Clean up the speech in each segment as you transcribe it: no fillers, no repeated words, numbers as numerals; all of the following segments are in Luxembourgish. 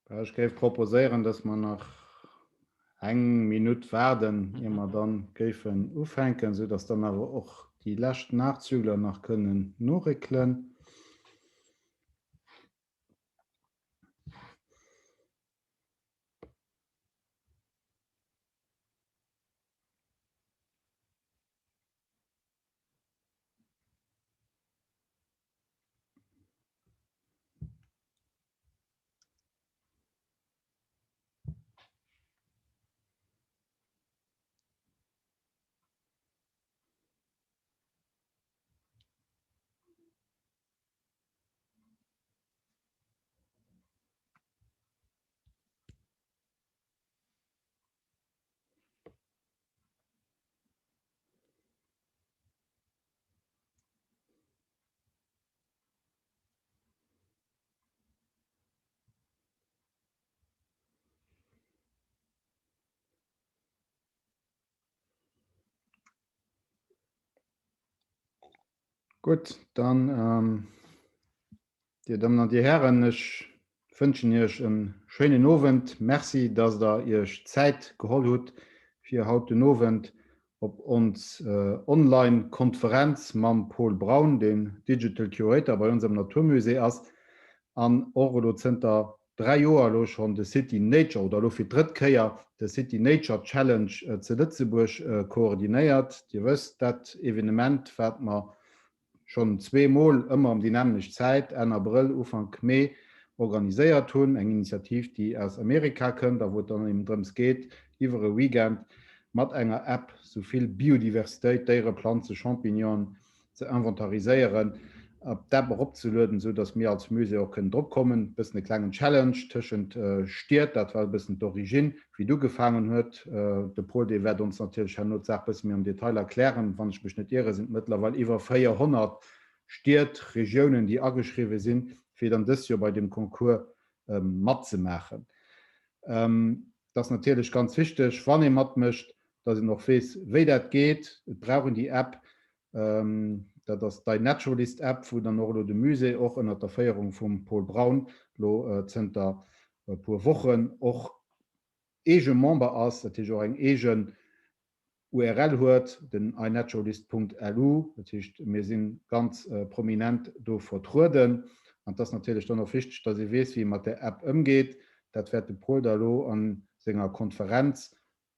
Ech géif proposéieren, dass mer nach eng Minutt waarden, ier mer dann géifen ufänken, esou dass dann awer och déi lescht Nachzügler nach kënnen noréckelen. Gutt, dann, ähm, Dir Dammen an Dir Hären, ech wënschen Iech e schéinen Owend. Merci, dass Der Iech Zäit geholl hutt, fir haut den Owend op ons Online Konferenz mam Pol Braun, deen Digital Curator bei ons am Natur Musée ass an och elo zënter 3 Joer elo schonn de City Nature oder elo fir d'drëtt Kéier de City Nature Challenge ze Lëtzebuerg koordinéiert. Dir wësst, dat Evenement wat mer schonn zweemol, ëmmer ëm déi nämmlecht Zäit, Enn Abrëll, Ufank Mee, organiséiert hunn. Eng Initiativ, déi aus Amerika kënnt a wou et dann eben drëms geet, iwwer e Weekend mat enger App sou vill Biodiversitéit, Déiere, Planzen, Champignonen, ze inventariséieren, op d'App eropzelueden, sou datt mir als Musée och kënnen drop kommen. E bëssen e klengen Challenge tëschent Stied, dat war e bëssen d'Origine, wéi et ugefaangen huet. De Paul, dee wäert ons natierlech herno d'Saach bësse méi am Detail erklären. Wann ech mech net iere sinn et mëttlerweil iwwer 400 Stied, Regiounen, déi ageschriwwe sinn, fir dann dëst Joer bei deem Concours matzemaachen. Et ass natierlech ganz wichteg, wann ee matmécht, datt een och weess, wéi dat geet. Et brauch een déi App, Dat ass d'iNaturalist App, wou dann och elo de Musée och ënnert der Féierung vum Pol Braun elo zënter e puer Wochen och eege Member ass, dat heescht och eng eegen URL huet, den iNaturalist.lu. Dat heescht, mir si ganz prominent do vertrueden. An et ass natierlech dann och wichteg, dass ee weess, wéi ee mat där App ëmgeet. Dat wäert de Pol da elo a senger Konferenz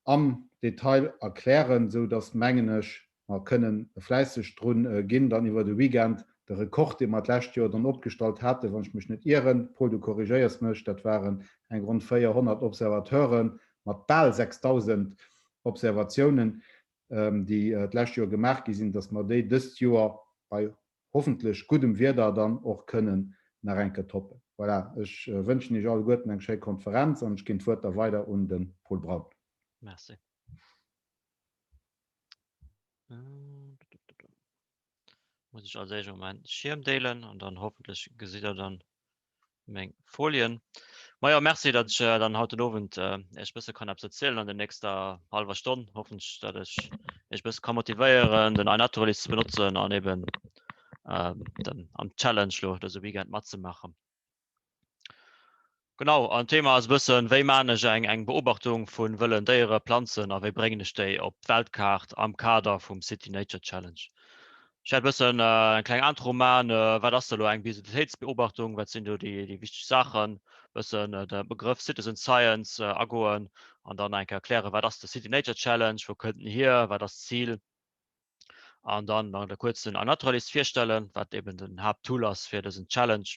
am Detail erklären, esou dass, mengen ech, mer kënnen fläisseg drun ginn, dann iwwer de Weekend de Rekord, dee mer d'lescht Joer dann opgestallt haten, wann ech mech net ieren, Paul, du korrigéiers mech, dat waren eng ronn 400 Observateure mat bal 6.000 Observatiounen, déi d'lescht Joer gemaach gi sinn, dass mer déi dëst Joer bei hoffentlech guddem Wieder dann och kënnen nach eng Kéier toppen. Voilà, ech wënschen Iech alleguerten eng schéi Konferenz an ech ginn d'Wuert da weider un de Pol Braun. Merci. Muss ech als éischt emol mäin Schierm deelen an dann hoffentlech gesitt der dann meng Folien. Majo, merci, datt ech äh, dann haut den Owend äh, Iech bësse kann eppes erzielen an der nächster halwer Stonn. Hoffentlech, datt ech Iech bësse kann motivéieren, den iNaturalist ze benotzen an eben äh, den, am Challenge lo dëse Weekend matzemaachen. Genau, an Thema ass e bëssen, wéi maan ech eng, eng Beobachtung vun wëllen Déiere, Planzen a wéi bréngen ech déi op d'Weltkaart am Kader vum City Nature Challenge. Ech wäert e bëssen eng kleng Intro man, wat ass da lo eng Biodiversitéitsbeobachtung, wat sinn do déi déi wichteg Saachen, bëssen de Begrëff Citizen Science agoen an dann eng Kéier erklären, wat ass de City Nature Challenge, wou kënnt en hier, wat ass d'Zil an dann nach kuerz den iNaturalist virstellen, wat eben den Haapttool ass fir dësen Challenge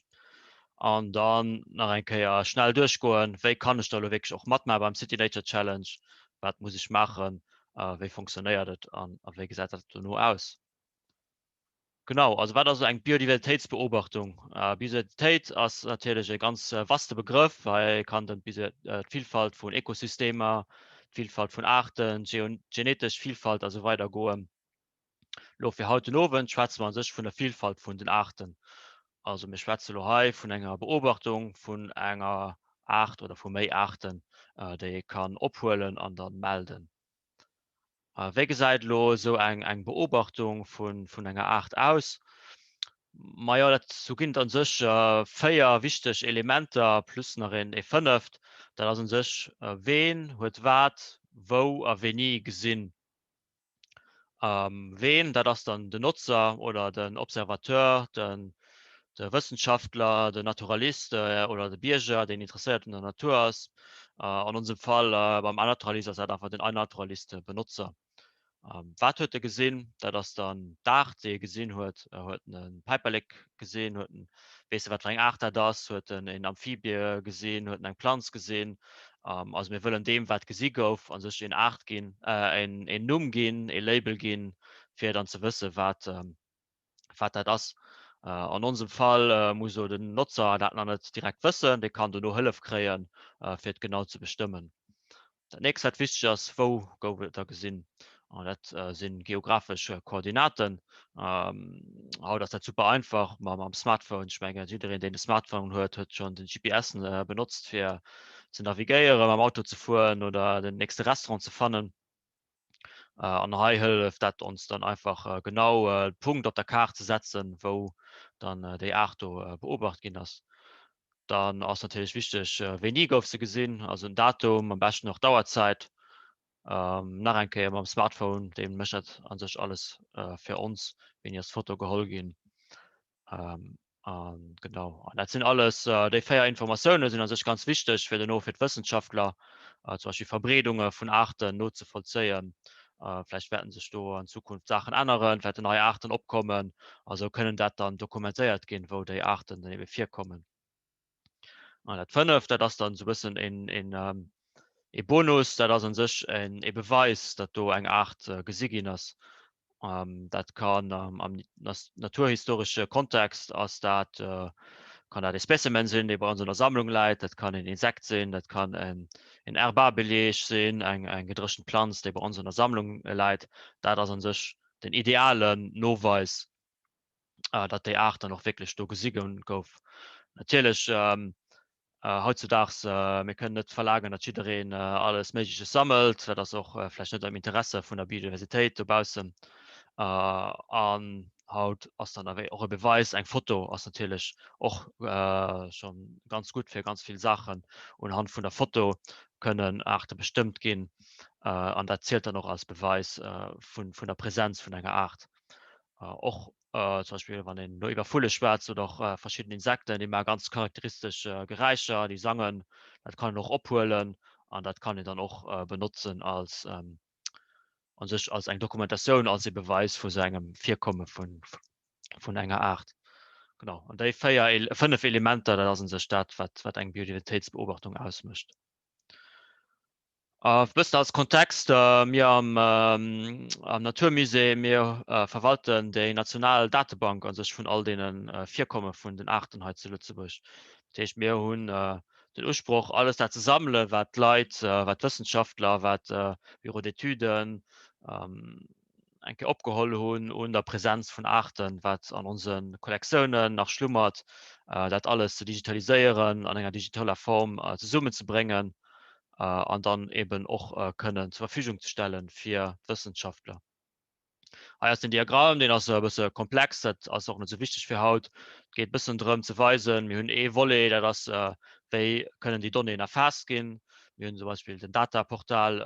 an dann nach eng Kéier schnell duerchgoen, wéi kann ech da lo wierklech och matmaache beim City Nature Challenge, wat muss ech maachen, wéi fonctionnéiert et an a wéi gesäit dat dono aus. Genau, also wat ass eng Biodiversitéitsbeobachtung? Biodiversitéit ass natierlech e ganz vaste Begrëff. Hei kann den d'Villfalt vun Ekosystemer, d'Villfalt vun Aarten, genetesch Villfalt a sou weider goen. Lo fir haut den Owend schwätze mer an sech vun der Villfalt vun den Aarten. Also mir schwätze lo hei vun enger Beobachtung vun enger Aart oder vu méi Aarten, déi ee kann ophuelen an dann melden. Wéi gesäit elo esou eng eng Beobachtung vun vun enger Aart aus? Majo, dat sou ginn et an sech 4 wichteg Elementer plus nach een ee fënneft. Dat ass un sech, ween huet wat, wou a wéini gesinn. Ween, dat ass dann den Notzer oder den Observateur, den de Wëssenschaftler, den Naturalist oder de Bierger, deen interesséiert un der Natur ass. An onsem Fall beim iNaturalist ass dat einfach den iNaturalist-Benotzer. Wat huet e gesinn? Dat ass dann d'Aart, déi e gesinn huet. Huet en e Päiperlek gesinn? Huet en, weess e wat fir eng Aart dat ass? Huet en en Amphibie gesinn? Huet en eng Planz gesinn? Also mir wëllen deem, wat gesi gouf, a sech een Aart ginn, een Numm ginn, ee Label ginn, fir dann ze wësse wat wat dat ass. An onsem Fall muss elo den Notzer dat nach net direkt wëssen, dee kann dono Hëllef kréien, fir et genau ze bestëmmen. Dat nächst wat wichteg ass, wou gouf et da gesinn? An dat si geographesch Koordinaten. Haut ass dat super einfach mam Smartphone. Ech mengen jiddereen deen e Smartphone huet, huet schonn den GPS benotzt fir ze navigéieren, mam Auto ze fueren oder den nächste Restaurant ze fannen. An hei hëlleft dat ons dann einfach genau de Punkt op der Kaart ze setzen, wou dann déi Aart do beobacht ginn ass. Dann ass natierlech wichteg, wéini gouf se gesinn, also en Datum, am beschten och d'Auerzäit. Nach eng Kéier mam Smartphone, dee mécht dat a sech alles fir ons, wéini ass d'Foto geholl ginn. An genau, an dat sinn alles déi 4 Informatioune sinn a sech ganz wichteg fir duerno fir d'Wëssenschaftler zum Beispill Verbreedunge vun Aarten nozevollzéien. Vläicht wäerten sech do an Zukunft Saachen änneren, wäerten nei Aarten opkommen a sou kënnen dat dann dokumentéiert ginn, wou déi Aarten dann ebe virkommen. An dat fënneft, dat ass dann esou e bëssen een, een, ee Bonus, dat ass an sech een, ee Beweis, datt do eng Aart gesi ginn ass. Dat kann am naturhistoresche Kontext ass dat, kann dat ee Specimen sinn, dee bei ons an der Sammlung läit, dat kann een Insekt sinn, dat kann en, en Herbabeleeg sinn, eng, eng gedréchent Planz, déi bei ons an der Sammlung läit. Dat ass an sech den idealen Noweis, datt déi Aart dann och wierklech do gesi gouf. Natierlech hautzudaags, mir kënnen net verlaangen, datt jiddereen alles Méigleches sammelt. Dat ass och vläicht net am Interesse vun der Biodiversitéit dobaussen. An haut ass dann awer och e Beweis, eng Foto ass natierlech och scho ganz gutt fir ganz vill Saachen. Unhand vun der Foto kënnen Aarte bestëmmt ginn an dat zielt dann och als Beweis vun der Präsenz vun enger Aart. Och zum Beispill wann een elo iwwer Vulle schwätzt oder och verschidden Insekten, déi maache ganz charakteristesch Geräischer, déi sangen, dat kann een och ophuelen an dat kann een dann och benotzen als an sech als eng Dokumentatioun, als ee Beweis vu sou engem Virkomme vun vun enger Aart. Genau, an déi 4, 5 Elementer, dat ass un sech dat, wat wat eng Biodiversitéitsbeobachtung ausmécht. E bëssen als Kontext, Mir am Naturmusée, mir verwalten déi national Datebank a sech vun all deene Virkomme vun den Aarten hei zu Lëtzebuerg. Dat heescht, mir hunn den Usproch, alles dat ze sammelen, wat d'Leit, wat d'Wëssenschaftler, wat Bureaux d'étuden eng Kéier opgeholl hunn un der Präsenz vun Aarten, wat an onse Kollektiounen nach schlummert, dat alles ze digitaliséieren, an enger digitaler Form zesummenzebréngen an dann eben och kënnen zur Verfügung ze stellen fir d'Wëssenschaftler. Hei ass den Diagramm, deen ass e bësse komplex, dat ass och net esou wichteg fir haut. Et geet e bëssen drëm ze weisen, mir hunn ee Volet, dat ass, wéi kënnen déi Donnéeën erfaasst ginn. Mir hunn zum Beispill den Dataportal,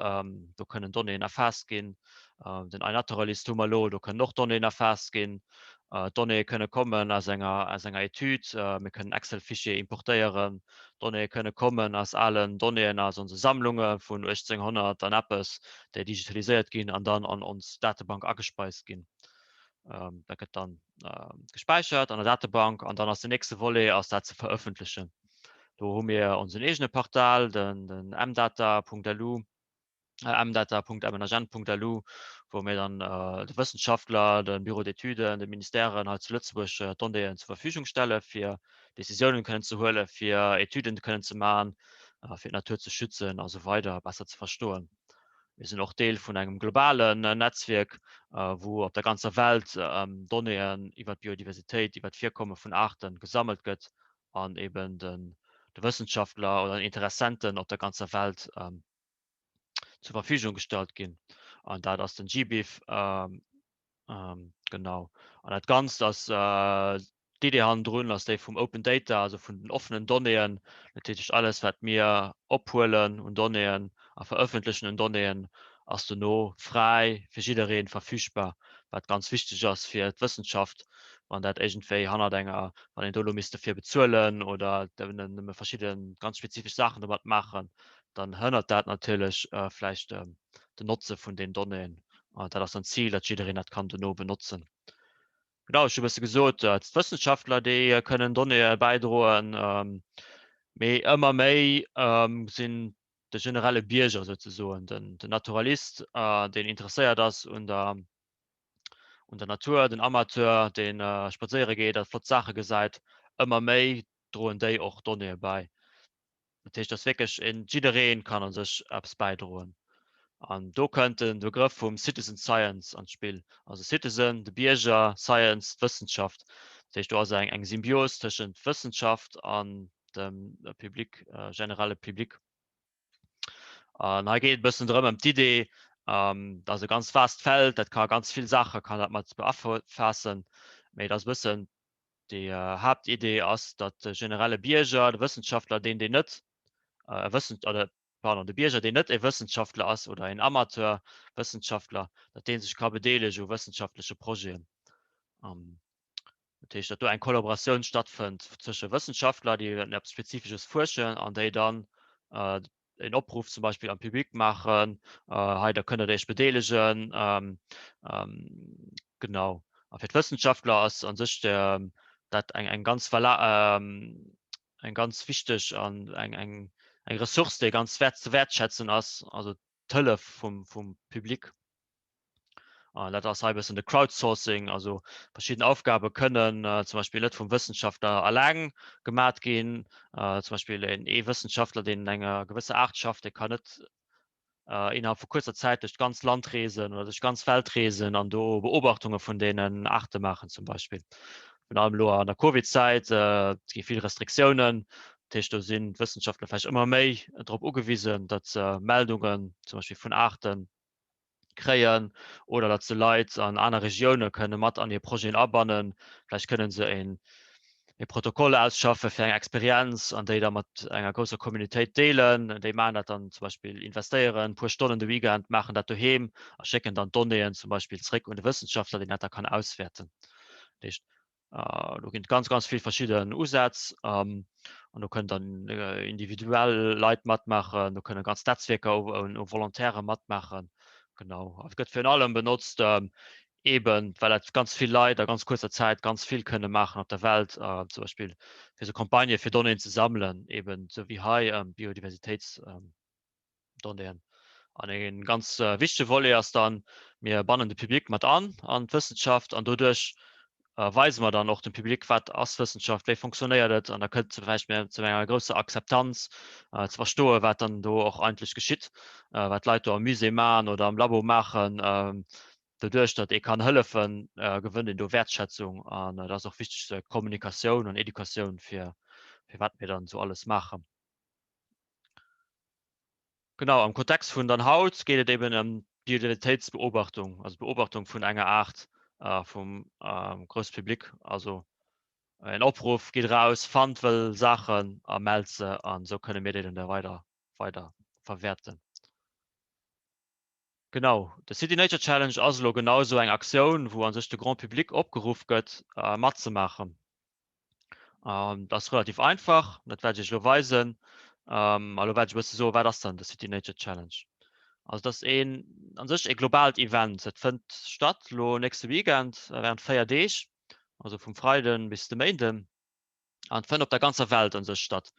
do kënnen Donnéeën erfaasst ginn. Den iNaturalist hu mer elo, do kënnen och Donnéeën erfaasst ginn. D'Donnéeë kënne kommen aus enger, aus enger Etüd, mir kënnen Excel-Fichier importéieren. D'Donnéeë kënne kommen aus alen Donnéeën aus onse Sammlunge vun 1800 an eppes, déi digitaliséiert ginn an dann an ons Datebank agespeist ginn. Dat gëtt dann gespäichert an der Datebank an dann ass den nächste Volet ass dat ze verëffentlechen. Do hu mir onsen eegene Portal, den, den mdata.lu. mdata.mnagent.lu, wou mir dann de Wëssenschaftler, de Bureau d'études, de Ministèren hei zu Lëtzebuerg d'Donnéeën zur Verfügung stelle fir Decisiounen kënnen ze huelen, fir Etüden kënnen ze maachen, fir d'Natur ze schützen a sou weider besser ze verstoen. Mir sinn och Deel vun engem globalen Netzwierk, wou op der ganzer Welt Donnéeën iwwer d'Biodiversitéit, iwwer d'Virkomme vun Aarte gesammelt gëtt an eben de Wëssenschaftler oder den Interessenten op der ganzer Welt zur Verfügung gestallt ginn. An dat ass den GBIF. Ähm, ähm, genau. An dat Ganzt ass äh, D'Idee hannendrun ass déi vum Open Data, also vun den offenen Donnéeën. Dat heescht, alles wat mir ophuelen un Donnéeën a verëffentlechen un Donnéeën, ass dono fräi fir jidderee verfügbar, wat ganz wichteg ass fir d'Wëssenschaft. Wann dat iergendwéi hannert enger, wann een do elo misst dofir bezuelen oder nëmme verschidde ganz spezifesch Saachen domat maachen, dann hënnert dat natierlech vläicht den Notze vun den Donnéeën. Dat ass dann d'Zil, datt jiddereen dat kann dono benotzen. Genau, ech hu bësse gesot, d'Wëssenschaftler, déi kënnen Donnéeë bäidroen, mee ëmmer méi sinn de generelle Bierger souzesoen, den Naturalist, deen interesséiert ass un der un der Natur, den Amateur, dee spadséiere geet a flott Saache gesäit, ëmmer méi droen déi och Donnéeë bäi. Dat heescht, dass wierklech een, jidderee kann a sech eppes bäidroen. An do kënnt de Begrëff vum Citizen Science an d'Spill. Also Citizen, de Bierger, Science, d'Wëssenschaft. Dat heescht, do ass eng, eng Symbios tëschent Wëssenschaft an dem Public, generelle Public. An hei geet et e bëssen drëm, ëm d'Idee, dat ass e ganz vast Feld, dat ka ganz vill Saache kann dat mat beafaassen, mee et ass e bëssen Déi Haaptidee ass, datt de generelle Bierger, de Wëssenschaftler, deen, deen net e Wëssen, oder pardon, de Bierger, deen net e Wëssenschaftler ass oder en Amateur-Wëssenschaftler, datt dee sech ka bedeelege u wëssenschaftleche Projeten. Dat heescht, datt do eng Kollaboratioun stattfënnt tësche Wëssenschaftler, déi un eppes Spezifesches fuerschen an déi dann een Opruff zum Beispill am Public maachen, hei da kënnt der Iech bedeelegen. Genau. A fir d'Wëssenschaftler ass an sech dat eng eng ganz eng ganz wichteg an eng eng eng Ressource, déi ganz wäert ze wäertschätzen ass, also d'Hëllef vum vum Public. An dat ass hei e bëssen de Crowdsourcing, also verschidden Aufgabe kënnen zum Beispill net vum Wëssenschaftler alleng gemat ginn. Zum Beispill een ee Wëssenschaftler, deen un enger gewësser Aart schafft, dee kann net innerhalb vu kuerzer Zäit duerch d'ganz Land reesen oder duerch d'ganz Welt reesen an do Beobachtunge vun deenen Aarte maachen zum Beispill. Virun allem elo an der Covid-Zäit, et gi vill Restriktiounen, dat heescht do sinn d'Wëssenschaftler vläicht ëmmer méi drop ugewisen, datt se Meldungen zum Beispill vun Aarten kréien oder datt se Leit an aner Regioune kënne mat an hir Projeten abannen. Vläicht kënne se een e Protokoll ausschaffe fir eng Experienz an déi da mat enger grousser Communautéit deelen. Déi maachen dat dann zum Beispill, investéieren e puer Stonnen de Weekend, maachen dat doheem a schécken dann d'Donnéeën zum Beispill zréck un de Wëssenschaftler, deen dat da kann auswäerten. Dat heescht, Do ginn et ganz ganz vill verschidden Usätz an do kënnen dann individuell Leit matmaachen, do kënne ganz Netzwierker u Volontaire matmaachen. Genau, et gëtt virun allem benotzt eeben well dat ganz vill Leit a ganz kuerzer Zäit ganz vill kënne maachen op der Welt, zum Beispill fir esou Campagnë fir Donnéeën ze sammelen, eeben esou wéi hei Biodiversitéits. Donnéeën. An e ganz wichtege Volet ass dann, mir bannen de Public mat an an d'Wëssenschaft an doduerch weise mer dann och dem Public, wat ass Wëssenschaft, wéi fonctionnéiert et an da kënnt et vläicht méi zu enger grousser Akzeptanz, ze verstoen, wat dann do och eigentlech geschitt, wat d'Leit do am Musée maachen oder am Labo maachen. Doduerch, datt ee kann hëllefen, gewënnt een do Wäertschätzung an dat ass och wichteg zur Kommunikatioun an Educatioun fir wat mir dann esou alles maachen. Genau, am Kontext vun dann haut geet et eben ëm d'Biodiversitéitsbeobachtung, also d'Beobachtung vun enger Aart vum grousse Public. Also en Opruff geet eraus, fannt wëll Saachen a mellt se an esou kënne mir déi dann da weider weider verwäerten. Genau, de City Nature Challenge ass elo genau esou eng Aktioun, wou a sech de Grand Public opgeruff gëtt matzemaachen. Dat ass relativ einfach, dat wäert ech iech elo weisen. A lo wäert ech e bësse soen, wat ass dann de City Nature Challenge? Also dat ass een an sech e globaalt Event. Dat fënnt statt elo nächste Weekend während 4 Deeg, also vum Freiden bis de Méinden. An et fënnt op der ganzer Welt an sech statt.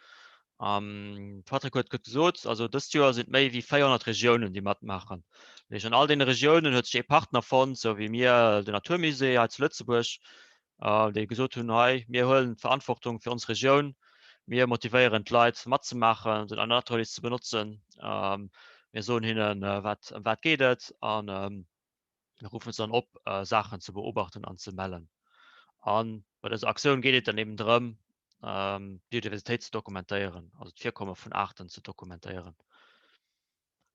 De Patrick huet et gesot, also dëst Joer sinn et méi wéi 400 Regiounen, déi matmaachen. Dat heescht an all deene Regiounen huet sech ee Partner fonnt, sou wéi mir den Naturmusée hei zu Lëtzebuerg, déi gesot hunn, hei mir huelen d'Verantwortung fir ons Regioun, mir motivéieren d'Leit matzemaachen, den iNaturalist ze benotzen, mir soen hinnen, wat ëm wat geet et a mir ruffen se dann op, Saachen ze beobachten an ze mellen. A bei dëser Aktioun geet et dann eben drëm, d'Biodiversitéit ze dokumentéieren, also d'Virkomme vun Aarten ze dokumentéieren.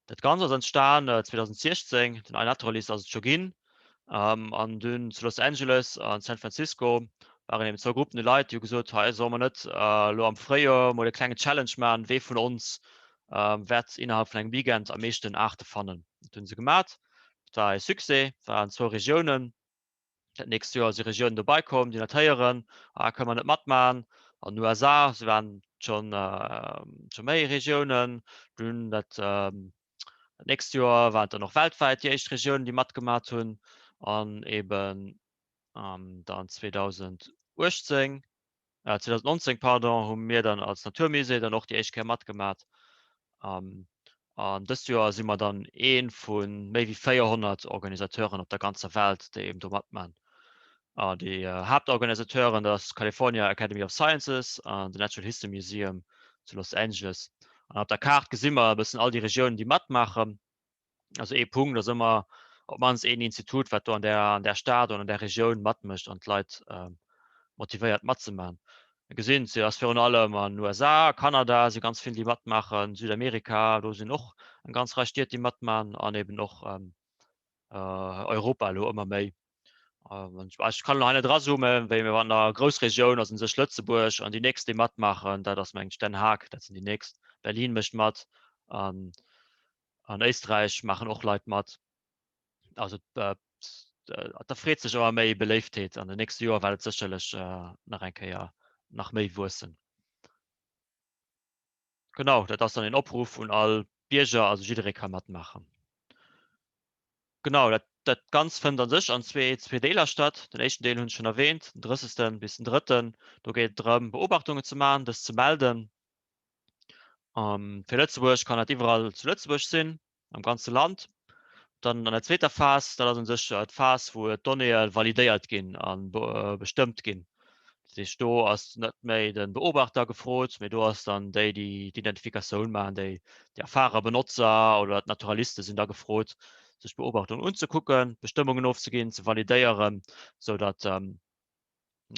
Dat Ganzt ass entstan 2016, den iNaturalist ass et scho ginn, an dunn zu Los Angeles an San Francisco. Waren eben zwou Gruppen u Leit, déi hu gesot, hei solle mer net elo am Fréijoer mol e klengen Challenge maachen, wee vun ons wäert innerhalb vun engem Weekend am meeschten Aarte fannen. Dat hunn se gemat. Dat war e Succès, war an zwou Regiounen. Dat nächst Joer si Regiounen dobei komm, déi dat héieren, ah kënne mer net matmachen. An den USA se waren schonn scho méi Regiounen. Dunn dat dat nächst Joer waren et dann och weltwäit déi éischt Regiounen, déi matgemat hunn. An eben dann 2018 2019 pardon, hu mir dann als Naturmusée dann och déi éischt Kéier matgemat. An dëst Joer si mer dann ee vu méi wéi 400 Organisateuren op der ganzer Welt, déi eben do matman. Déi Haaptorganisateuren, dat ass d'California Academy of Sciences an den Natural History Museum zu Los Angeles. An op der Kaart gesi mer e bëssen all déi Regiounen, déi matmaachen. Also ee Punkt ass ëmmer op d'mannst een Institut, wat do an där, an där Stad oder an där Regioun matmécht an d'Leit motivéiert matzemaachen. Mir gesinn, se ass virun allem an USA, Kanada si ganz vill, déi matmaachen, Südamerika, do sinn och eng ganz Rei Stied, déi matmaachen an eben och Europa elo ëmmer méi. Ech kann elo hei net erazoomen, wéi mir an der Groussregioun ass un sech Lëtzebuerg an déi nächst, déi matmaachen, dat ass mengen ech Den Haag, dat sinn déi nächst. Berlin mécht mat an An Éisträich maachen och Leit mat. Also et erfreet sech ëmmer méi Beléiftheet. An den nächste Joer wäert et sécherlech nach eng Kéier nach méi wuessen. Genau, dat ass dann een Opruff un all Bierger, also jidderee ka matmaachen. Genau, dat, dat Ganzt fënnt a sech an zwee, zwee Deeler statt. Den éischten Deel hunn ech schonn erwähnt, den 30. bis den 3. Do geet et drëm, Beobachtungen ze maachen, dës ze melden. Fir Lëtzebuerg kann dat iwwerall zu Lëtzebuerg sinn, am ganze Land. Dann an der zweeter Phas, dat ass u sech d'Phas, wou d'Donnéeë validéiert ginn a bestëmmt ginn. Dat heescht, do ass net méi de Beobachter gefrot, mee do ass dann déi, déi d'Identifikatioun maachen, déi déi erfare Benotzer oder d'Naturaliste sinn da gefrot, sech d'Beobachtung unzekucken, Bestëmmungen ofzeginn, ze validéieren, sou datt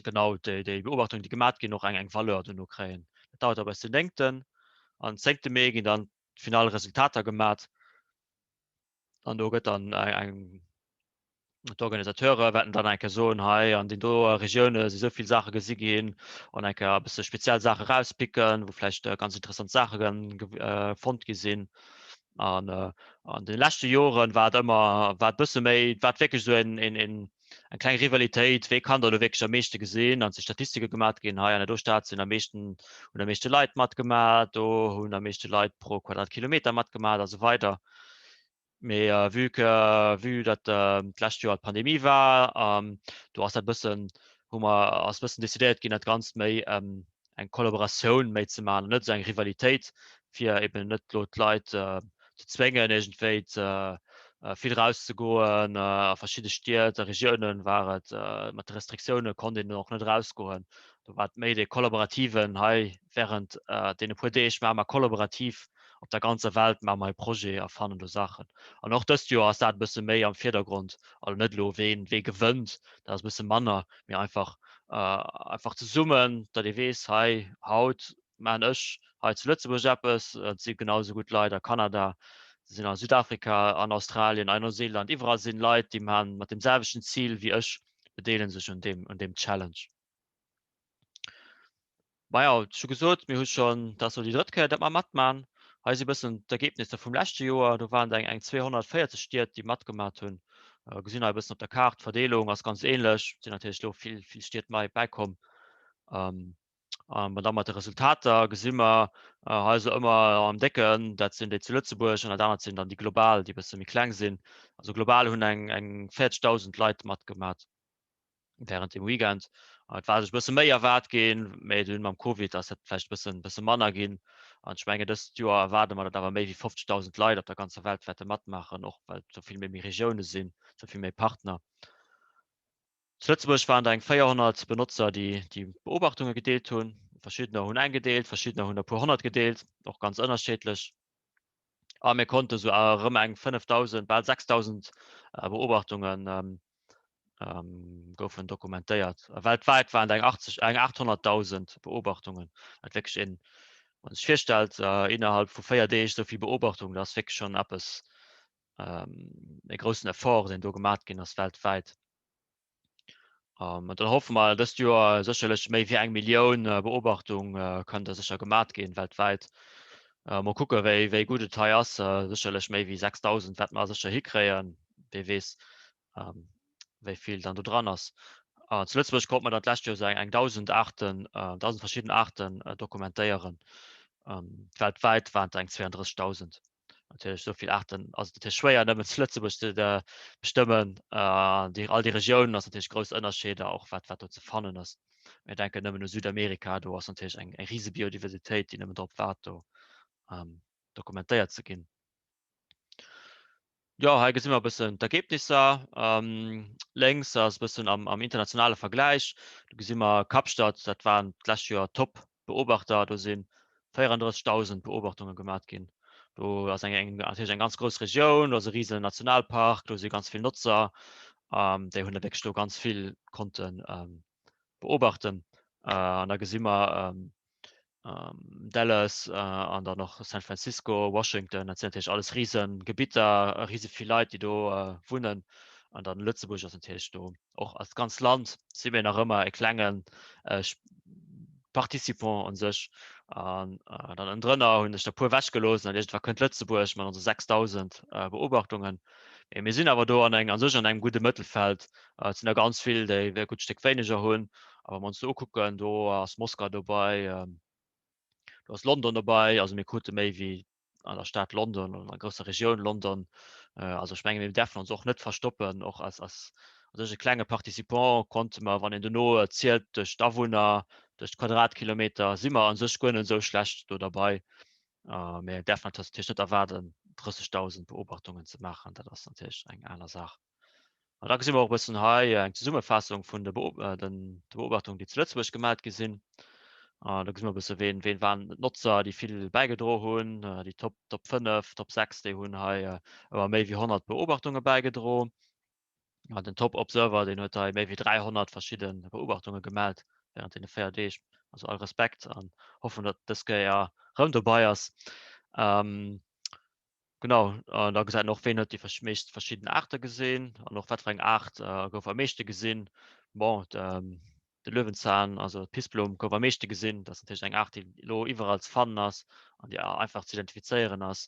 genau déi, déi Beobachtungen, déi gemat ginn, och eng, eng Valeur duerno kréien. Dat dauert da bis den 9. An 10. Mee ginn dann d'final Resultater gemat. An do gëtt dann eng, eng d'Organisateure wäerten dann eng Kéier soen, hei an den do Regioune si sou vill Saache gesi ginn an eng Kéier e bësse speziell Saache rauspicken, wou vläicht ganz interessant Saache fonnt gi sinn. An an de leschte Joren war et ëmmer, war et bësse méi, war et wierklech esou en, en, en eng kleng Rivalitéit, wee kann da lo wierklech am meeschte gesinn, an si Statistike gemat ginn, hei an der do Stad sinn am meeschten, hunn am meeschte Leit matgemat, do hunn am meeschte Leit pro Quadratkilometer matgemat a sou weider. Mee vue que, vue datt d'lescht Joer d'Pandemie war, do ass dat bëssen, hu mer, ass bëssen decidéiert ginn, dat Ganzt méi eng Kollaboratioun méi ze maachen an net esou eng Rivalitéit, fir eben net elo d'Leit ze zwéngen, iergendwéi ze vill erauszegoen. A verschidde Stied a Regiounen war et mat de Restriktioune konnt een och net erausgoen. Do war et méi dee kollaborativen, hei wärend deene puer Deeg maache mer kollaborativ op der ganzer Welt maache mer e Projet a fannen do Saachen. An och dëst Joer ass dat e bësse méi am Virdergrond, also net elo ween wee gewënnt, dat ass e bësse manner, mee einfach einfach zesummen, datt ee weess, hei haut maachen ech hei zu Lëtzebuerg eppes, et si genau esou gutt Leit a Kanada, se sinn a Südafrika, an Australien, a Neuseeland, iwwerall sinn Leit, déi maachen mat deem selwechten Zil wéi ech, bedeele sech un deem un deem Challenge. Maja, ech hu gesot, mir hu schonn, dat ass elo déi drëtt Kéier, datt mer matman. Hei si bëssen d'Ergebnisser vum leschte Joer. Do waren et eng 240 Stied, déi matgemat hunn. Gesinn hei e bëssen op der Kaart, d'Verdeelung ass ganz ähnlech. Et sinn natierlech elo vill, vill Stied nei bäikomm. An da mat de Resultater gesi mer hei esou ëmmer am Décken, dat sinn déi zu Lëtzebuerg an dat anert sinn dann déi global, déi e bësse méi kleng sinn. Also global hunn eng 40.000 Leit matgemat. während dem Weekend. Et war sech bësse méi erwaart ginn, mee dunn mam Covid ass dat vläicht bëssen, bësse manner ginn. An ech mengen, dëst Joer erwaarde mer, datt awer méi wéi 50.000 Leit op der ganzer Welt wäerte matmaachen, och well et esou vill méi méi Regioune sinn, esou vill méi Partner. Zu Lëtzebuerg waren der eng 400 Benotzer, déi déi Beobachtunge gedeelt hunn. Verschiddener hunn eng gedeelt, verschiddener hunn der puer 100 gedeelt, och ganz ënnerscheedlech. A mir konnte sou erëm eng 5.000, bal 6.000 Beobachtungen goufen dokumentéiert. A weltwäit waren et eng 80, eng 800.000 Beobachtungen. Wat wierklech een, wann sech virstellt, innerhalb vu 4 Deeg esou vill Beobachtungen, dat ass wierklech schonn eppes, e groussen Effort, deen do gemat ginn ass weltwäit. An dann hoffe mer dëst Joer sécherlech méi wéi eng Millioun Beobachtung kann da sécher gemat ginn weltwäit. Mol kucke wéi wéi gutt et hei ass. Sécherlech méi wéi 6.000 wäerte mer sécher hikréien. Wie weess wéi vill dann do dran ass. Zu Lëtzebuerg konnt mer dann d'lescht Joer esou eng 1.000 Aarten, 1.000 verschidden Aarten dokumentéieren. Weltwäit waren et eng 32.000. Natierlech esou vill Aarten ass et natierlech schwéier nëmmen zu Lëtzebuerg ze bestëmmen. Déi all déi Regiounen ass natierlech grouss Ënnerscheeder och wat wat do ze fannen ass. Mir denken nëmmen u Südamerika, do ass natierlech eng eng rise Biodiversitéit, déi nëmmen drop waart do dokumentéiert ze ginn. Jo, hei gesi mer e bëssen d'Ergebnisser. Lénks ass e bëssen am am internationale Vergläich. Do gesi mer Kapstadt, dat waren d'lescht Joer Top Beobachter, do si 34.000 Beobachtunge gemat ginn. Do ass eng eng natierlech eng ganz grouss Regioun, do ass e rise Nationalpark, do si ganz vill Notzer, déi hunn da wierklech do ganz vill konnte beobachten. An da gesi mer Dallas an dann och San Francisco, Washington, dat sinn natierlech alles Risegebitter, rise vill Leit, déi do wunnen. An dann Lëtzebuerg ass natierlech do och als ganz Land si mir nach ëmmer e klenge Participant un sech. An dann ënnendrënner hunn ech der puer ewechgelooss an iergendwa kënnt Lëtzebuerg mat onse 6.000 Beobachtungen. Mee mir sinn awer do an eng, a sech an engem gudde Mëttelfeld. Et sinn der ganz vill, déi e gutt Stéck wéineger hunn. A wa mer ons do ukucken, do ass Moskau dobei, do ass London dobei. Also mir krute méi wéi an der Stad London oder an der grousser Regioun London. Also ech menge mir däerfen ons och net verstoppen, och als, als u sech e klenge Participant konnte mer, wann een dono zielt duerch d'Awunner, duerch d'Quadratkilometer, si mer a sech guer net esou schlecht do derbei. Mir däerfen natierlech net erwaarden, 30.000 Beobachtungen ze maachen, dat ass natierlech eng aner Saach. An da gesi mer och e bëssen hei eng Zesummefaassung vun de Beobachtungen, déi zu Lëtzebuerg gemellt gi sinn. An da gesi mer e bësse ween, ween waren d'Notzer, déi vill bäigedro hunn. Déi Top, Top 5, Top 6, déi hunn hei ëmmer méi wéi 100 Beobachtunge bäigedro. An den Top Observer, deen huet hei méi wéi 300 verschidde Beobachtunge gemellt während deene 4 Deeg. Also all Respekt an hoffen, datt dës Kéier rëm dobei ass. Genau, an da gesäit een och, ween huet déi meescht verschidden Aarte gesinn an och wat fir eng Aart gouf am meeschte gesinn. Bon, de Löwenzahn, also d'Pissblumm, gouf am meeschte gesinn. Dat ass natierlech eng Aart, déi elo iwwerall ze fannen ass an déi einfach ze identifizéieren ass.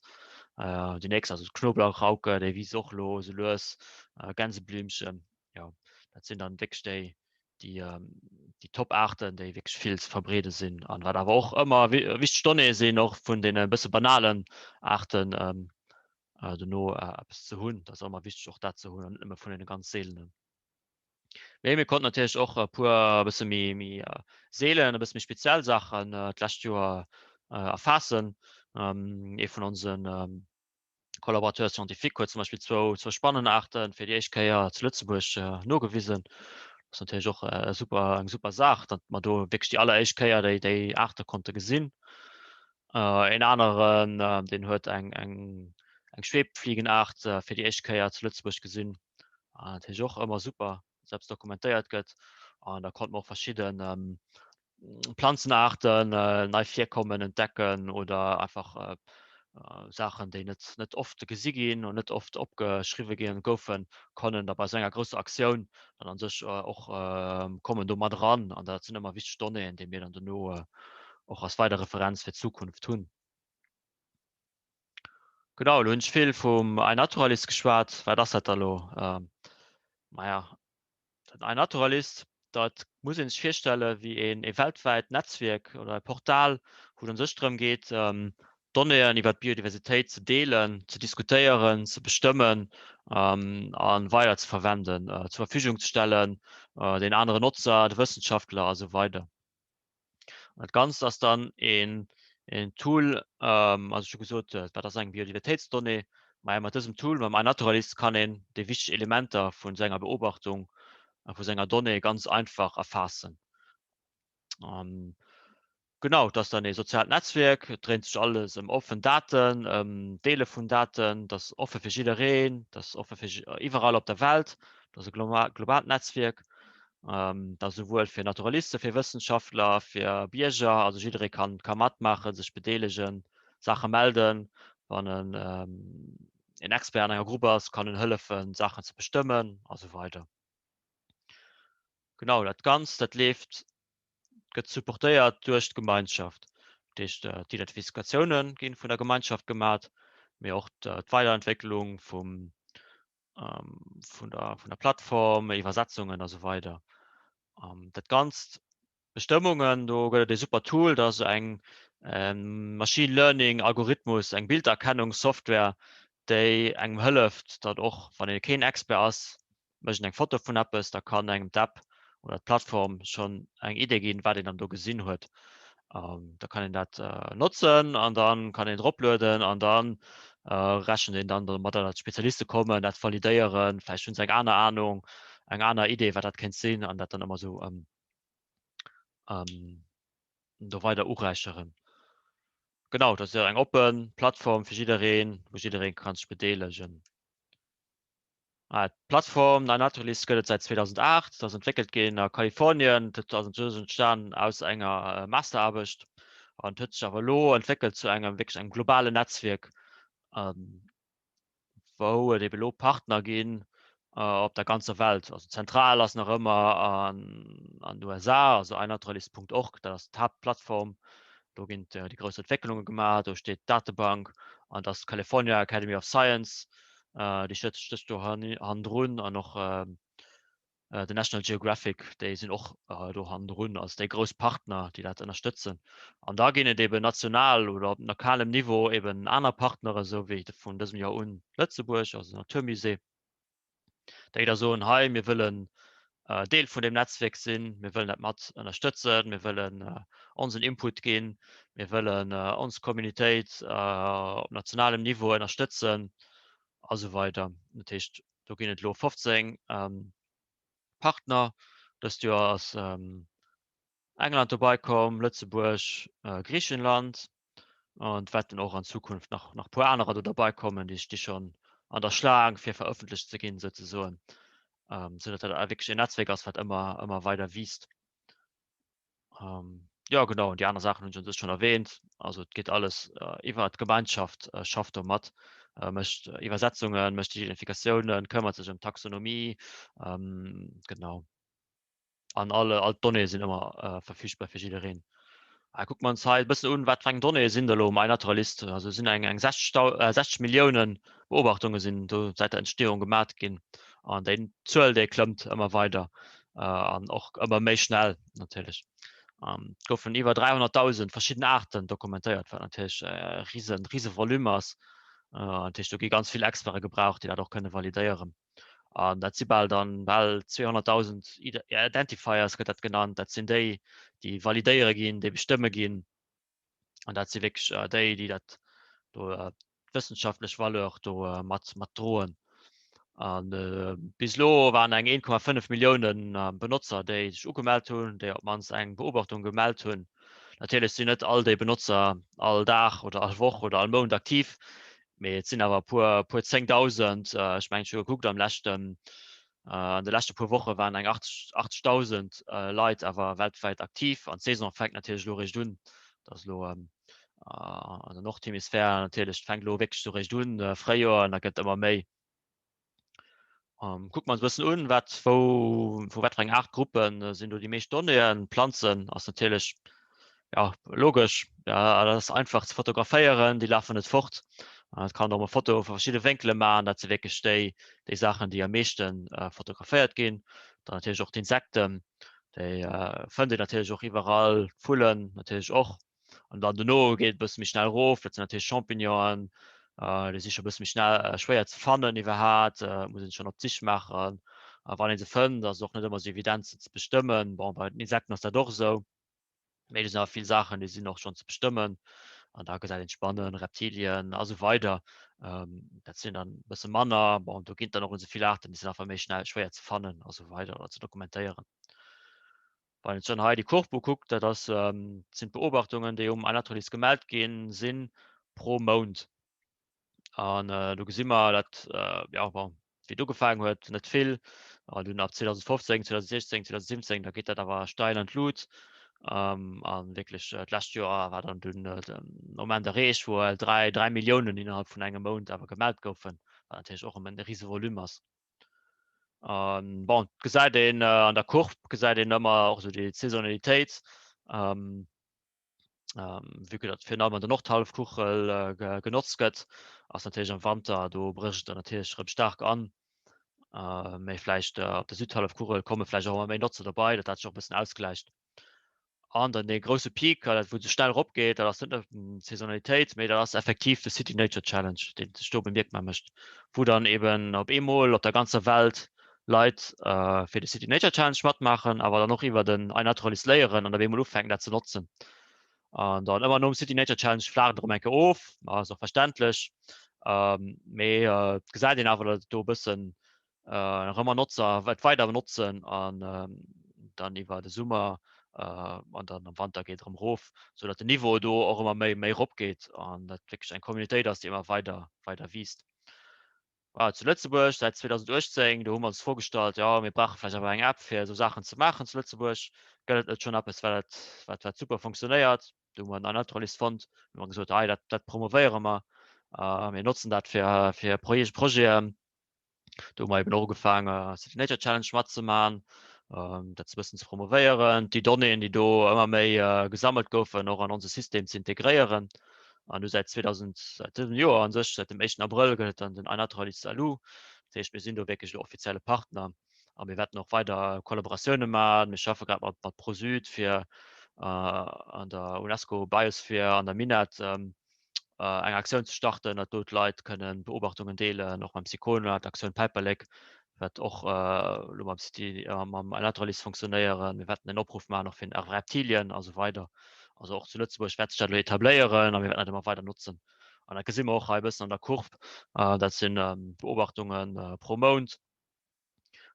Déi nächst, also d'Knoblauchrauke, déi wiisst och elo esou lues, Gänseblümchen, jo, dat sinn dann wierklech déi, déi, déi Top-Aarten, déi wierklech vill ze verbreede sinn an wat awer och ëmmer wichteg Donnéeë sinn, och vun deene bësse banalen Aarten dono eppes ze hunn. Dat ass ëmmer wichteg och dat ze hunn an net nëmme vun deene ganz seelenen. Mee mir konnten natierlech och e puer e bësse méi, méi seelen, e bësse méi speziell Saachen d'lescht Joer erfaassen. Ee vun onsen Collaborateur scientifique huet zum Beispill zwou, zwou Spannenarten fir déi éischt Kéier zu Lëtzebuerg nogewisen. Dat ass natierlech och e super, eng super Saach, datt mer do wierklech déi alleréischt Kéier déi, déi Aarte konnte gesinn. Een aneren, deen huet eng, eng, eng Schwebfliegenaart fir déi éischt Kéier zu Lëtzebuerg gesinn. Natierlech och ëmmer super, dass eppes dokumentéiert gëtt. An da konnte mer och verschidden Planzenaarten nei Virkommen entdecken oder einfach Saachen, déi net net oft gesi ginn an net oft opgeschriwwe ginn goufen, konnen da bei esou enger grousser Aktioun dann an sech och kommen do mat eran. An dat sinn ëmmer wichteg Donnéeën, déi mir dann dono och als weider Referenz fir d'Zukunft hunn. Genau, elo hunn ech vill vum iNaturalist geschwat. Wat ass dat da elo? Maja, Den iNaturalist, dat muss ee sech virstelle wéi een e weltwäit Netzwierk oder e Portal, wou et un sech drëm geet, Donnéeën iwwer d'Biodiversitéit ze deelen, ze diskutéieren, ze bestëmmen a weider ze verwenden, zur Verfügung ze stellen, den aneren Notzer, de Wëssenschaftler a sou weider. Dat Ganzt ass dann een, een Tool, also ech hu gesot, wat ass eng Biodiversitéitsdonnée? Maja, mat dësem Tool, mam iNaturalist, kann een déi wichteg Elementer vu senger Beobachtung, vu senger Donnée ganz einfach erfaassen. Genau, et ass dann ee soziaalt Netzwierk, et dréint sech alles ëm offen Daten, ëm d'Deele vun Daten, et ass offe fir jiddereen, et ass offe fir iwwerall op der Welt, et ass e globaalt Netzwierk. Dat souwuel fir Naturalisten, fir Wëssenschaftler, fir Bierger, also jidderee kann ka matmaachen, sech bedeelegen, Saache melden. Wann en en Expert an enger Grupp ass, kann en hëllefen, Saachen ze bestëmmen a sou weider. Genau, dat Ganzt, dat leeft, gëtt supportéiert duerch d'Gemeinschaft. Dat heescht, d'Identifikatioune gi vun der Gemeinschaft gemat, mee och d'Weiderentwécklung vum, vun der, vun der Plattform, Iwwersetzungen a sou weider. Dat Ganzt, Bestëmmungen, do gëtt et e super Tool, dat ass eng Machine Learning Algorithmus, eng Bilderkennungssoftware, déi engem hëlleft, datt och wann ee keen Expert ass, mécht een eng Foto vun eppes, da kann engem d'App oder d'Plattform schonn eng Idee ginn, wat een dann do gesinn huet. Da kann een dat notzen an da kann een et eroplueden an da rechent een dann domadder, datt Spezialiste kommen, dat validéieren, vläicht hunn se eng aner Anung, eng aner Idee, wat dat kéint sinn an dat dann ëmmer esou do weider uräicheren. Genau, dat ass jo eng oppe Plattform fir jiddereen, wou jidderee ka sech bedeelegen. D'Plattform iNaturalist gëtt et säit 2008. Dat ass entwéckelt ginn a Kalifornien. Dat ass entstanen aus enger Masteraarbecht an huet sech awer elo entwéckelt zu engem wierklech engem globalen Netzwierk, wou et ebe elo Partner ginn op der ganzer Welt. Also zentral ass nach ëmmer an an den USA, also iNaturalist.org, dat ass d'Haaptplattform. Do ginn déi grouss Entwécklunge gemaach, do steet d'Datebank an dat ass d'California Academy of Science, déi stécht do hannendrun an och den National Geographic, déi sinn och do hannendrun als déi grouss Partner, déi dat ënnerstëtzen. An da ginn et eben national oder op lokalem Niveau eben aner Partnere, esou wéi vun dësem Joer un Lëtzebuerg, also den Naturmusée, déi da soen, hei mir wëllen Deel vun deem Netzwierk sinn, mir wëllen dat mat ënnerstëtzen, mir wëllen onsen Input ginn, mir wëllen ons Communitéit op nationalem Niveau ënnerstëtzen a sou weider. Dat heescht, do ginn et elo 15 Partner. Dëst Joer ass England dobei komm, Lëtzebuerg, Griichenland an et wäerten och an Zukunft nach nach puer anerer do derbei kommen, déi sti schonn an der Schlaang fir verëffentlecht ze ginn souzesoen, sou datt dat wierklech en Netzwierk ass, wat ëmmer ëmmer weider wiisst. Jo genau, an déi aner Saachen hunn ech un sech schonn erwähnt. Also et geet alles iwwer d'Gemeinschaft schafft do mat, mécht Iwwersetzungen, mécht Identifikatiounen, këmmert sech ëm d'Taxonomie, genau. An alle, all d'Donnéeë sinn ëmmer verfügbar fir jiddereen. A kucke mer ons hei e bëssen un, wat fir eng Donnéeë sinn da elo um iNaturalist. Also sinn eng eng 60 Millioune Beobachtunge sinn do säit der Entstehung gemat ginn. An déi Zuel, déi klëmmt ëmmer weider an och ëmmer méi schnell natierlech. Et goufen iwwer 300.000 verschidden Aarten dokumentéiert, wat natierlech e rise, rise Volume ass. Dat heescht, do gi ganz vill Experte gebraucht, déi dat och kënne validéieren. An dat si bal dann bal 200.000 Identifiers gëtt dat genannt. Dat sinn déi, déi validéiere ginn, déi bestëmme ginn. An dat si wierklech äh, déi, déi dat do äh, wëssenschaftlech Valeur do äh, mat, mat droen. An äh, bis elo waren eng 1,5 Milliounen äh, Benotzer, déi sech ugemellt hunn, déi op d'mannst eng Beobachtung gemellt hunn. Natierlech sinn net all déi Benotzer all Dag oder all Woch oder all Mount aktiv. Mee et sinn awer e puer, puer 10.000. Ech mengen, ech hu gekuckt, am leschten, an de leschte puer Woche waren eng 80.000 Leit awer weltwäit aktiv. An d'Saison fänkt natierlech elo eréischt un. Dat ass elo an der Nordhemisphär natierlech, et fänkt elo wierklech esou eréischt un, Fréijoer, an da gëtt ëmmer méi. Ähm, kuckt man bëssen un, wat wou vu wat fir eng Art Gruppen äh, sinn do déi meescht Donnéeën. Planzen ass natierlech ja, logesch, ja, dat ass einfach ze fotograféieren, déi lafen net fort. Äh, et kann och e Foto vu verschidde Wénkele maachen, dat si wierklech déi, déi Saachen, déi am meeschten äh, fotograféiert ginn. Dann natierlech och d'Insekten, déi äh, fënnt een natierlech och iwwerall, d'Vullen natierlech och. An dann dono geet et e bësse méi schnell erof, dat sinn natierlech Champignonen, déi si scho e bësse méi schnell schwéier ze fannen iwwerhat, muss een schonn op d'Sich maachen. A wann ee se fënnt, ass et och net ëmmer esou evident se ze bestëmmen. Bon, bei den Insekten ass dat och esou, mee do sinn awer vill Saachen, déi sinn och schonn ze bestëmmen. An da gesäit een d'Spannen, Reptilien a sou weider. Dat sinn dann e bësse manner. Bon, do ginn et dann och net esou vill Aarten, déi sinn einfach méi schnell schwéier ze fannen a sou weider oder ze dokumentéieren. Wann een sech dann hei déi Kurv ukuckt, dat ass, sinn d'Beobachtungen, déi um iNaturalist gemellt ginn sinn, pro Mount. An do gesi mer, dat, jo, bon, wéi et ugefaangen huet, net vill. An dunn ab 2015, 2016, 2017, da geet dat awer steil an d'Lut. A wierklech d'lescht Joer war dann dunn de Moment erreecht, wou 3, 3 Milliounen innerhalb vun engem Mount awer gemellt goufen, wat natierlech och ëm en rise Volume ass. An bon, gesäit een an der Courbe gesäit een ëmmer och esou déi Saisonalitéit. Vue que dat virun allem an der Nordhallefkugel genotzt gëtt, ass natierlech am Wanter, do brécht et dann natierlech erëm staark an. Mee vläicht op der Südhallefkugel komme vläicht och ëmmer méi Notzer dobei, datt dat sech och e bëssen ausgläicht. An dann dee grousse Peak, dat wou et sou schnell eropgeet, dat ass net nëmmen d'Saisonalitéit, mee dat ass effektiv de City Nature Challenge, dee sech do bemierkbar mécht, wou dann eeben op eemol op der ganzer Welt Leit fir de City Nature Challenge matmaachen, awer dann och iwwer den iNaturalist léieren an op eemol ufänken dat ze notzen. An dann ëmmer nom City Nature Challenge flaacht et erëm eng Kéier of, ass och verständlech, mee et gesäit een awer, datt et do e bëssen erëm an Notzer et weider benotzen an dann iwwer de Summer an dann am Wanter geet et erëm erof, sou datt den Niveau do och ëmmer méi méi erop geet an dat wierklech eng Communautéit ass, déi ëmmer weider weider wiisst. Voilà, zu Lëtzebuerg säit 2018, do hu mer ons d'Fro gestallt, jo mir brauche vläicht awer eng App fir esou Saachen ze maachen zu Lëtzebuerg. Gëtt et net schonn eppes wat wat wat super funktionéiert? Do hu mer den iNaturalist fonnt, hu mer gesot, hei dat dat promovéiere mer, mir notzen dat fir fir Projeten. Do hu mer eben och ugefaange City Nature Challenge matzemaachen, dat e bëssen ze promovéieren, déi Donnéeën, déi do ëmmer méi gesammelt goufen, och an onse System ze integréieren. An du säit 2000, säit dësem Joer an sech, säit dem éischten Abrëll gëtt et dann den iNaturalist LU. Dat heescht, mir sinn do wierklech elo offizielle Partner a mir wäerten och weider Kollaboratioune maachen. Mir schaffe grad mat, mat ProSüd fir an der UNESCO Biosphere an der Minett eng Aktioun ze starten, datt do d'Leit kënnen Beobachtungen deelen, och mam Sicona, d'Aktioun Päiperlek wat och elo mam City, mam iNaturalist funktionéieren. Mir wäerten en Opruff maachen och fir den Reptilien a sou weider. Also och zu Lëtzebuerg wäert sech dat elo etabléieren a mir wäerten dat ëmmer weider notzen. An dat gesi mer och hei e bëssen an der Courbe. Dat sinn Beobachtunge pro Mount.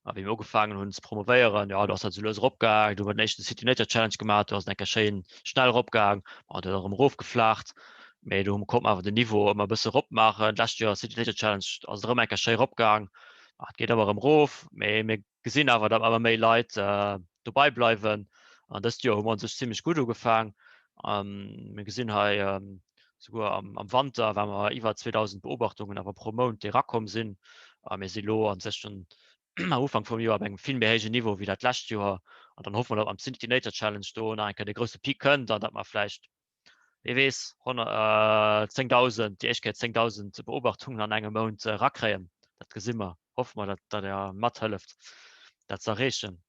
A wéi mir ugefaangen hunn ze promovéieren, jo do ass dat esou lues eropgaang. Do hu mer den éischten City Nature Challenge gemaach, do ass et eng Kéier schéin schnell eropgaang, ma du erëm erofgeflaacht. Mee do konnt mer awer den Niveau ëmmer e bësse eropmaachen. D'lescht Joer City Nature Challenge ass et erëm eng Kéier schéi eropgaang. Et geet ëmmer erëm erof, mee mir gesinn awer, datt ëmmer méi Leit dobei bleiwen. An dëst Joer hu mer u sech zimmlech gutt ugefaang. Mir gesinn hei souguer am, am Wanter war mer iwwer 2000 Beobachtungen awer pro Mount, déi erakomm sinn. A mir si lo an sech schon am Ufank vum Joer op engem vill méi héijen Niveau wéi dat lescht Joer. An dann hoffe mer, datt am City Nature Challenge do nach eng Kéier de grousse Peak kënnt an datt mer vläicht, wee weess, 10.000, déi éischt Kéier 10.000 Beobachtungen an engem Mount erakréien. Dat gesi mer. Hoffe mer, datt datt Der mathëlleft, dat ze erreechen.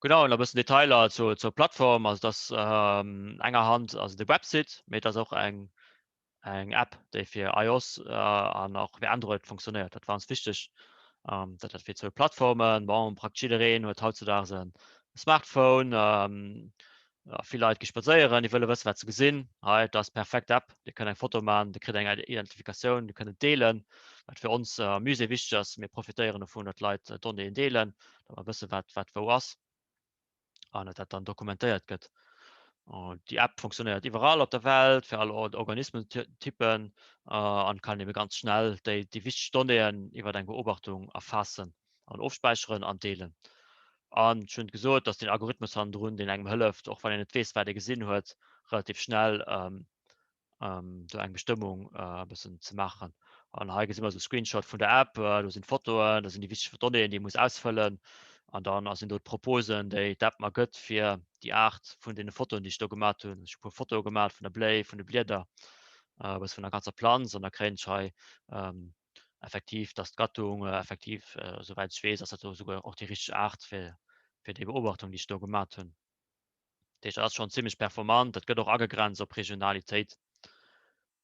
Genau, an e bëssen Detailer zur, zur Plattform. Also dass ähm, enger Hand also de Website, mee et ass och eng, eng App, déi fir iOS äh, an och fir Android funktionéiert. Dat war ons wichteg, ähm, dat dat fir zwou Plattformen. Bon, praktesch jiddereen huet hautzedaags en Smartphone. Ähm, ja, vill Leit gi spadséieren, déi wëlle wëssen, wat se gesinn. Hei, dat ass perfekt App. Dir kënnt eng Foto maachen, Dir kritt eng Identifikatioun, Dir kënnt et deelen, wat fir ons am Musée wichteg ass. Mir profitéieren dovun, datt d'Leit Donnéeën deelen, datt mer wëssen, wat, wat wou ass an datt dat dann dokumentéiert gëtt. Déi App funktionéiert iwwerall op der Welt fir all Organismentypen an kann ebe ganz schnell déi, déi wichteg Donnéeën iwwer eng Beobachtung erfaassen an ofspäicheren an deelen. An ech hunn gesot, dass den Algorithmus hannendrun, deen engem hëlleft, och wann een net weess, wat ee gesinn huet, relativ schnell do eng Bestëmmung e bëssen ze maachen. An hei gesi mer esou e Screenshot vun der App. Do sinn d'Fotoen, do sinn déi wichteg Donnéeën, déi ee muss ausfëllen. An dann sinn do d'Proposen, déi d'App mer gëtt fir déi Aart vun deene Fotoen, déi ech do gemaat hunn. Ech hu e puer Fotoe gemaat vun der Bléi, vun de Blieder, e bësse vun der ganzer Planz. An da kréien ech hei effektiv, dass d'Gattung effektiv, esouwäit ech weess, ass dat do esouguer och déi richteg Aart fir, fir déi Beobachtung, déi ech do gemat hunn. Dat heescht, dat ass schonn zimmlech performant, dat gëtt och agegrenzt op Regionalitéit.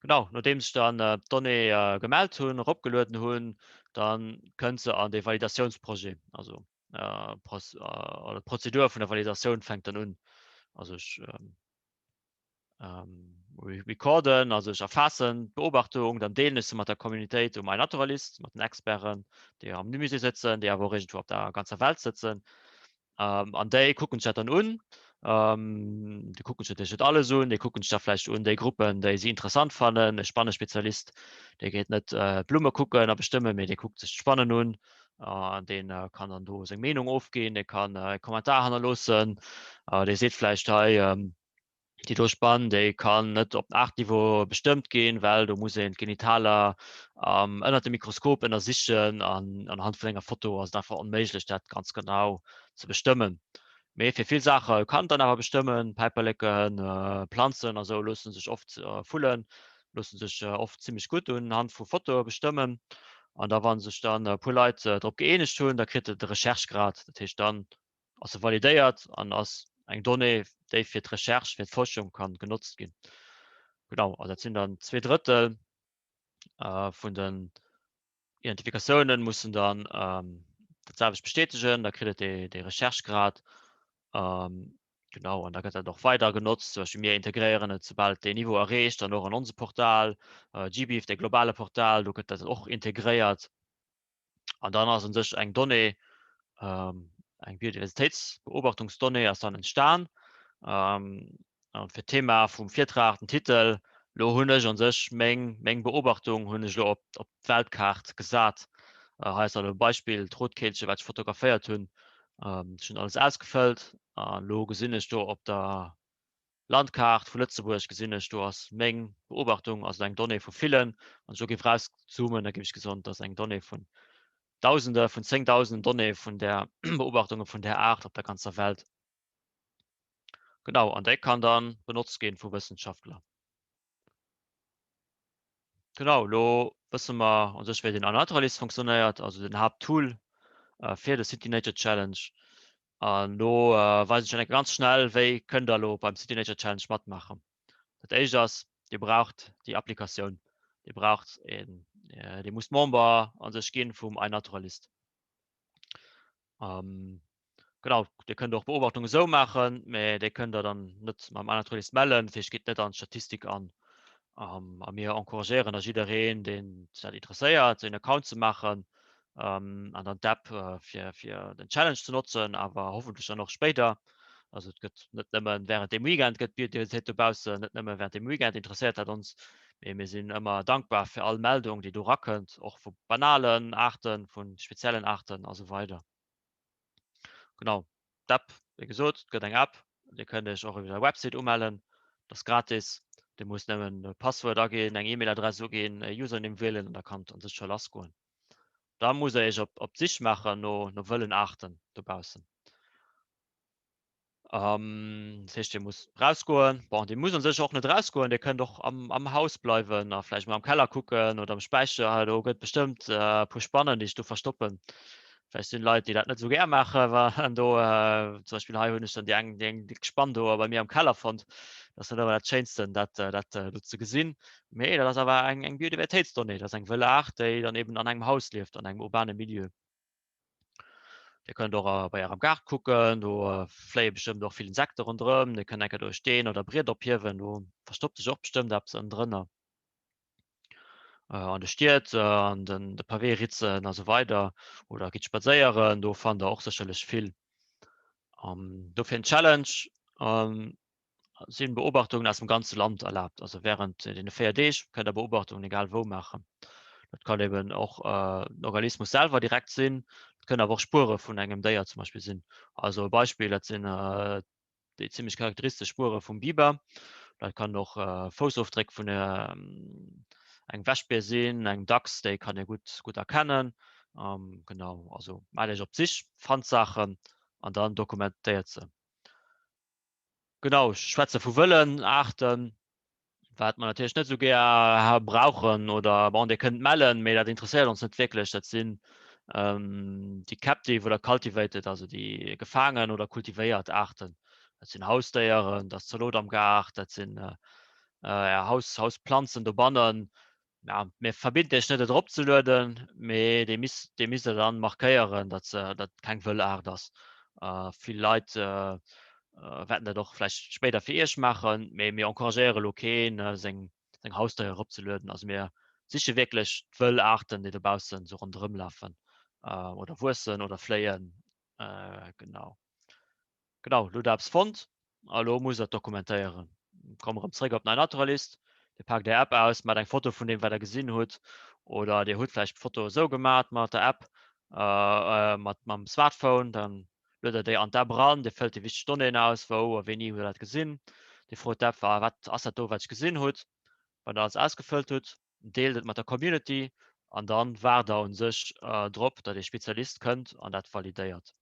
Genau, nodeems ech dann d'Donnée gemellt hunn, eropgelueden hunn, da kënnt se an dee Validatiounsprojet, also oder d'Prozedur vun der Validatioun fänkt dann un. Also ech Recorden, also ech erfaassen d'Beobachtung, dann deelen ech se mat der Communitéit um iNaturalist, mat den Experten, déi am Musée sëtzen, déi awer och iergendwou op der ganzer Welt sëtzen. An déi kucken sech dat dann un. Déi kucken sech natierlech net alles un, déi kucken sech da vläicht un déi Gruppen, déi si interessant fannen. E Spannespezialist, dee geet net d'Blumme kucken a bestëmmen, mee dee kuckt sech d'Spannen un an dee kann dann do seng Meenung ofginn, dee kann e Kommentar hannerloossen, dee seet vläicht hei. Déi do Spann, déi kann net op Aartniveau bestëmmt ginn, well do muss een d'Genitaler ënnert dem Mikroskop ënnersichen an anhand vun enger Foto ass et einfach onméiglech, dat ganz genau ze bestëmmen. Mee fir vill Saache kann et dann awer bestëmmen, Päiperleken, Planzen a sou loosse sech oft, Vullen loosse sech oft zimmlech gutt unhand vu Fotoe bestëmmen. An da wa sech dann e puer Leit drop gëeenegt hunn, da kritt et de Recherche-Grad, dat heescht dann ass se validéiert an ass eng Donnée, déi fir d'Recherche, fir d'Forschung kann genotzt ginn. Genau, also dat sinn dann 2/3 vun den Identifikatiounen mussen dann dat selwecht bestätegen, da kritt et dee Recherche-Grad. Genau, an da gëtt dat och weider genotzt. Zum Beispill mir integréieren et, soubal et deen Niveau erreecht, dann och an onse Portal, GBIF, dee globale Portal, do gëtt dat och integréiert. An dann ass un sech eng Donnée, eng Biodiversitéitsbeobachtungsdonnée ass dann entstan. An fir d'Thema vum Virtrag, den Titel, lo hunn ech un sech meng, meng Beobachtung hunn ech lo op, op d'Weltkaart gesat. Hei ass dann e Beispill, d'Rotkehlche, wat ech fotograféiert hunn. Ech hunn alles ausgefëllt an lo gesinn ech do op der Landkaart vu Lëtzebuerg gesinn ech, do ass meng Beobachtung, also eng Donnée vu villen. Wann ech do géif erauszoomen, da géif ech gesinn, dat ass eng Donnée vun Dausende, vun Zéngdausenden Donnéeë vun där Beobachtunge vun där Aart op der ganzer Welt. Genau, an déi kann dann benotzt ginn vu Wëssenschaftler. Genau, elo wësse mer u sech, wéi den iNaturalist funktionéiert, also den Haapttool fir de City Nature Challenge. An elo weisen ech Iech ganz schnell, wéi kënnt Der elo beim City Nature Challenge matmaachen. Dat éischt ass, Dir braucht déi Applikatioun. Dir braucht een, Dir musst Member a sech ginn vum iNaturalist. Genau, Dir kënnt och Beobachtungen esou maachen, mä déi kënnt Der dann net mam iNaturalist mellen, dat heescht, gitt net an d'Statistik an. A mir encouragéieren da jiddereen, deen sech dat interesséiert, sou een Account ze maachen an dann d'App fir fir den Challenge ze notzen, awer hoffentlech dann och spéider. Also et gëtt net nëmmen während deem Weekend gëtt d'Biodiversitéit dobaussen, net nëmme während deem Weekend interesséiert dat ons, mee mir sinn ëmmer dankbar fir all Meldung, déi do rakënnt, och vu banalen Aarten, vu speziellen Aarten a sou weider. Genau, d'App, wéi gesot, et gëtt eng App, Dir kënnt Iech och iwwer der Website umellen, dat ass gratis. Dir musst nëmmen e Passwuert aginn, eng E-Mail-Adress uginn, e Username wielen an da kann et an sech scho lassgoen. Da musst Der Iech op op d'Sich maachen no no wëllen Aarten dobaussen. Dat heescht, Dir musst rausgoen. Bon, Dir musst u sech och net rausgoen, Dir kënnt och am am Haus bleiwen a vläicht mol am Keller kucken oder am Späicher. Do gëtt bestëmmt e puer Spannen, déi sech do verstoppen. Vläicht sinn Leit, déi dat net esou gär maachen, wann do zum Beispill hei hunn ech dann déi eng déi eng déck Spann do bei mir am Keller fonnt. Dat ass net ëmmer dat Schéinsten, dat dat do ze gesinn. Mee dat ass awer eng eng Biodiversitéitsdonnée. Dat ass eng wëll Aart, déi dann eben an engem Haus lieft, an engem urbane Milieu. Dir kënnt och bei Ärem Gaart kucken, do fléie bestëmmt och vill Insekte ronderëm. Dir kënnt eng Kéier do e Steen oder e Briet ophiewen, do verstoppt sech och bestëmmt eppes ënnendrënner. An de Stied, an den de Pavé-Ritzen a sou weider oder gitt spadséieren, do fannt der och sécherlech vill. Dofir en Challenge, sinn Beobachtungen aus dem ganze Land erlaabt. Also während deene 4 Deeg kënnt der Beobachtungen egal wou maachen. Dat kann eben och den Organismus selwer direkt sinn, dat kënnen awer och Spuere vun engem Déier zum Beispill sinn. Also e Beispill, dat sinn déi zimmlech charakteristesch Spuere vum Biber. Dat kann och Foussofdréck vun engem Wäschbier sinn, engem Dachs, déi kann ee gutt gutt erkennen. Genau, also maacht Iech op d'Sich, fannt Saachen an dann dokumentéiert se. Genau, ech schwätze vu wëllen Aarten, wat mer natierlech net esou gär brauchen oder bon, Dir kënnt mellen, mee dat interesséiert ons net wierklech. Dat sinn déi captive oder cultivated, also déi gefaangen oder kultivéiert Aarten. Dat sinn Hausdéieren, dat ass Zalot am Gaart, dat sinn Är Haus, Hausplanzen dobannen. Ja, mir verbinden Iech net et eropzelueden, mee Dir misst, Dir misst der dann markéieren, datt se, datt et keng wëll Aart ass. Vill Leit wäerten dat och vläicht spéider fir Iech maachen, mee mir encouragéiere elo keen, seng, seng Hausdéier eropzelueden. Also mir siche wierklech d'wëll Aarten, déi dobaussen esou ronderëm lafen oder wuessen oder fléien. Genau. Genau, elo hutt Der eppes fonnt a elo musst Der et dokumentéieren. Komm erëm zréck op den iNaturalist, Dir paakt Är App aus, maacht eng Foto vun deem, wat Der gesinn hutt, oder Dir hutt vläicht d'Foto esou gemaat mat der App, mat mam Smartphone, dann luet Der déi an d'App eran, Dir fëllt déi wichteg Donnéeën aus, wou a wéini hutt Der dat gesinn. Dir frot d'App, wat ass dat do, wat ech gesinn hutt. Wann der alles ausgefëllt hutt, deelt et mat der Community an dann waart der un sech drop, datt ee Spezialist kënnt an dat validéiert.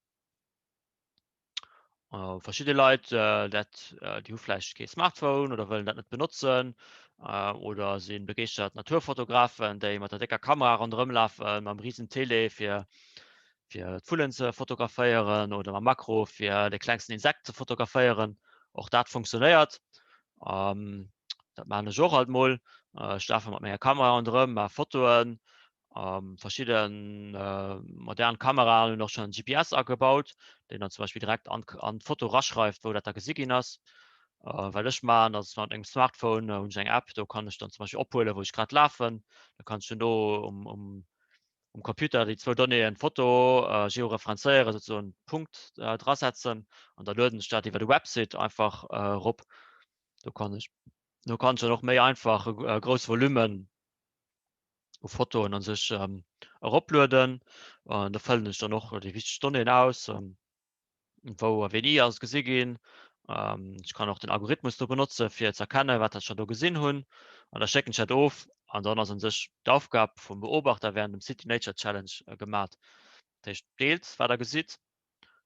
Verschidde Leit, dat déi hu vläicht kee Smartphone oder wëllen dat net benotzen oder si begeeschtert Naturfotografen, déi mat der décker Kamera ronderëm lafen, mam risen Tele fir fir d'Vullen ze fotograféieren oder mam Makro fir de klengsten Insekt ze fotograféieren. Och dat funktionéiert. Dat maachen ech och alt mol. Ech lafe mat menger Kamera ronderëm, maache Fotoen. Verschidde modern Kameraen hunn och schonn en GPS agebaut, deen dann zum Beispill direkt an d'Foto eraschreift, wou dat da gesi ginn ass. Wat ech maachen, ass mat mengem Smartphone hunn ech eng App, do kann ech dann zum Beispill ophuelen, wou ech grad lafen. Da kann ech duerno um um Computer déi zwou Donnéeën, d'Foto georeferenzéieren, souzesoen Punkt drasetzen an da lueden ech dat iwwer de Website einfach erop. Do kann ech do kann ech dann och méi einfach e grouss Volummen u Fotoen an sech eroplueden. An da fëllen ech dann och déi wichteg Donnéeën aus. Wou a wéini ass et gesi ginn. Ech kann och den Algorithmus do benotze fir ze erkennen, wat ech da do gesinn hunn. An da schécken ech dat of an dann ass un sech d'Aufgab vum Beobachter während dem City Nature Challenge gemat. Dat heescht, deelt wat der gesitt.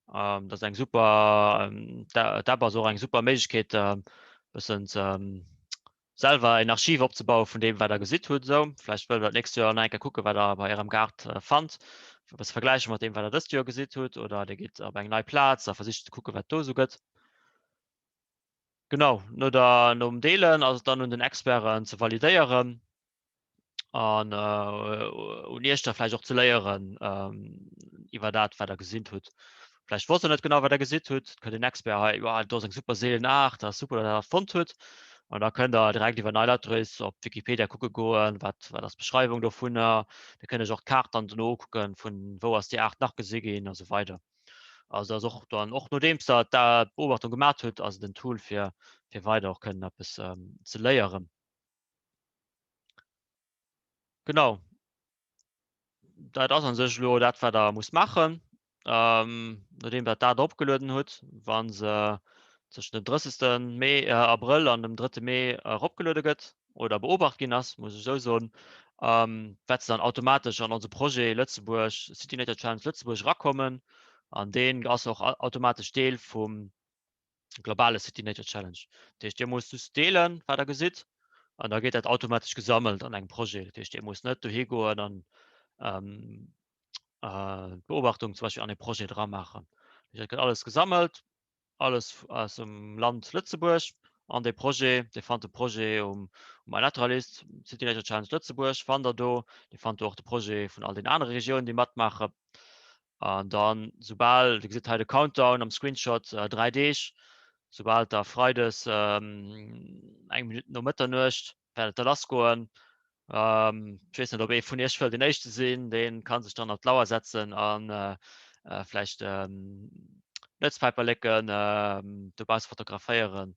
Dat ass eng super, d'App ass och eng super Méiglechkeet e bëssen ze selwer en Archiv opzebaue vun deem, wat der gesitt hutt. Esou, vläicht wëllt der d'nächst Joer nach eng Kéier kucken, wat der bei ärem Gaart fannt, e bësse vergläiche mat deem, wat der dëst Joer gesitt hutt, oder dir gitt op eng nei Plaz a versicht ze kucken, wat do esou gëtt. Genau, no der, nom Deelen ass et dann un den Experten ze validéieren. An un Iech da vläicht och ze léieren iwwer dat, wat Der gesinn hutt. Vläicht wosst Der net genau, wat Der gesitt hutt. Et kënnt en Expert hei, Joa, do ass eng super seelen Aart, dat ass super, datt Der dat fonnt hutt. An da kënnt Der direkt iwwer iNaturalist op Wikipedia kucke goen, wat wat ass d'Beschreiwung dovunner. Da kënnt Iech och d'Kaart dann dono ukucken, vun wou ass déi Aart nach gesi ginn a sou weider. Also ass och dann och nodeems Der d'Beobachtung gemat hutt, ass et en Tool fir fir weider och kënnen eppes ze léieren. Genau. Dat ass an sech elo dat, wat Der musst maachen, nodeem Der d'Dat eropgelueden hutt. Wa se zwëschen dem 30. Mee, Abrëll an dem 3. Mee eropgeluede gëtt oder beobacht ginn ass, muss ech esou soen, wäert se dann automatesch an onse Projet Lëtzebuerg, City Nature Challenge Lëtzebuerg erakommen. An deen ass och automatesch Deel vum globale City Nature Challenge. Dat heescht, Dir musst just deelen, wat Der gesitt, an da gétt dat automatesch gesammelt an engem Projet. Dat heescht, Dir musst net dohi goen an d'Beobachtung zum Beispill an e Projet dra maachen. Dat gëtt alles gesammelt, alles aus dem Land Lëtzebuerg an dee Projet. Dir fannt de Projet um iNaturalist, City Nature Challenge Lëtzebuerg fannt Der do. Dir fannt do och de Projet vun all den anere Regiounen, déi matmaachen. An dann, soubal, Dir gesitt hei de Countdown am Screenshot, 3 Deeg, soubal da freides eng Minutt no Mëtternuecht wäert et da lassgoen. Ech weess net, ob ee vun Iech wëll deen Éischte sinn, dee ka sech dann op d'Lauer setzen a vläicht Nuetspäiperleken dobausse fotograféieren.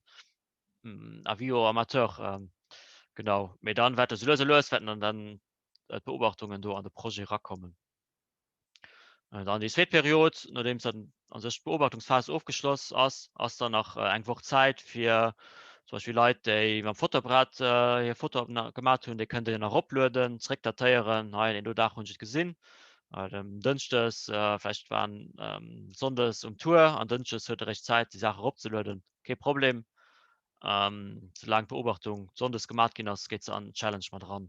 Avis aux amateurs, genau. Mee dann wäerte sou lues a lues wäerten dann d'Beobachtungen do an de Projet erakommen. Dann déi zweet Period, nodeems dann an sech d'Beobachtungsphas ofgeschloss ass, ass dann nach eng Woch Zäit fir zum Beispill Leit, déi mam Fotoapparat hir Foto gemat hunn, déi kënnen déi nach eroplueden, zréckdatéieren, hei deen do Dag hunn ech et gesinn, dem Dënschdes, vläicht war en Sonndes um Tour an Dënschdes huet e réischt Zäit déi Saach eropzelueden, kee Problem. Soulaang d'Beobachtung sonndes gemat ginn ass, geet se an d'Challenge mat eran.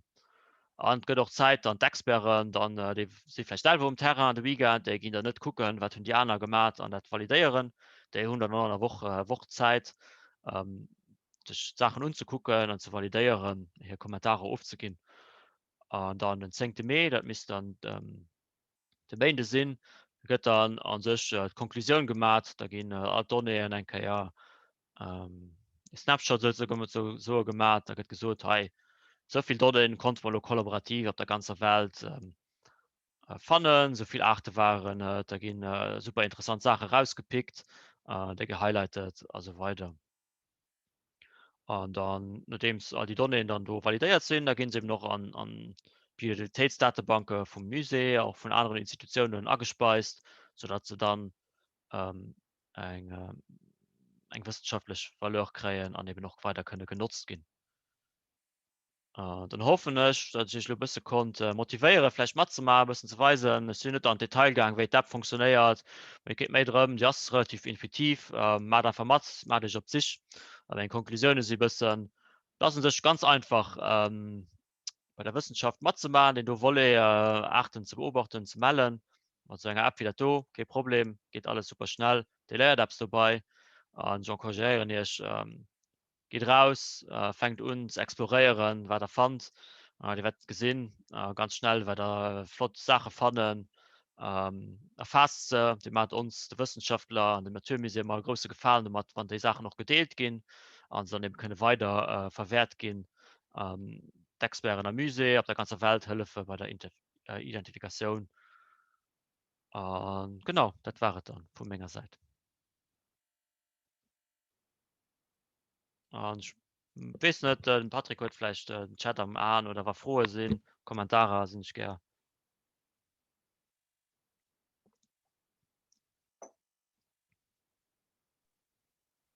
An et gëtt och Zäit, dann d'Experten, dann déi si vläicht selwer um Terrain de Weekend, déi ginn dann net kucken, wat hunn déi aner gemat an dat validéieren. Déi hunn dann och an der Woch Woch Zäit, sech d'Saachen unzekucken an ze validéieren, hir Kommentarer ofzeginn. An dann den zéngte Mee, dat misst dann de Méinde sinn, gëtt dann a sech d'Konklusioun gemat. Da ginn all d'Donnéeën eng Kéier e Snapshot souzesoe gemat. Da gëtt gesot, hei esou vill Donnéeën konnte mer elo kollaborativ op der ganzer Welt fannen, esou vill Aarte waren et. Da gi super interessant Saache rausgepickt, déi gehighlightet a sou weider. An dann, nodeems all déi Donnéeën dann do validéiert sinn, da ginn se eben och an, an d'Biodiversitéitsdatebanke vum Musée, och vun aneren Institutiounen agespeist, soudatt se dann ähm, eng ähm, eng wëssenschaftlech Valeur kréien an eben och weider kënne genotzt ginn. Dann hoffen ech, datt ech Iech elo e bësse konnt motivéieren, vläicht matzemaachen, e bëssen ze weisen. Ech sinn net an d'Detail gaang, wéi d'App funktionéiert, mee et geet méi drëm, déi ass relativ intuitiv, maacht einfach mat, maacht Iech op d'Sich. A meng Konklusioune si bëssen, et ass u sech ganz einfach, bei der Wëssenschaft matzemaachen, deen do Volet, Aarten ze beobachten, ze mellen. Mat esou enger App wéi dat do, kee Problem, geet alles super schnell, Dir léiert eppes dobei an ech encouragéieren Iech, Gitt raus, fänkt un ze exploréieren, wat der fannt. Dir wäert gesinn ganz schnell, wat der flott Saache fannen. Erfaasst se. Dir maacht ons, de Wëssenschaftler an dem Naturmusée, ëmmer e grousse Gefalen domat, wann déi Saachen och gedeelt ginn a se dann ebe kënne weider verwäert ginn. D'Experten am Musée op der ganzer Welt hëllefe bei der Identifikatioun. A genau, dat war et dann vu menger Säit. An ech weess net, den Patrick huet vläicht den Chat am Aen oder wa Froe sinn, Kommentarer sinn ech gär.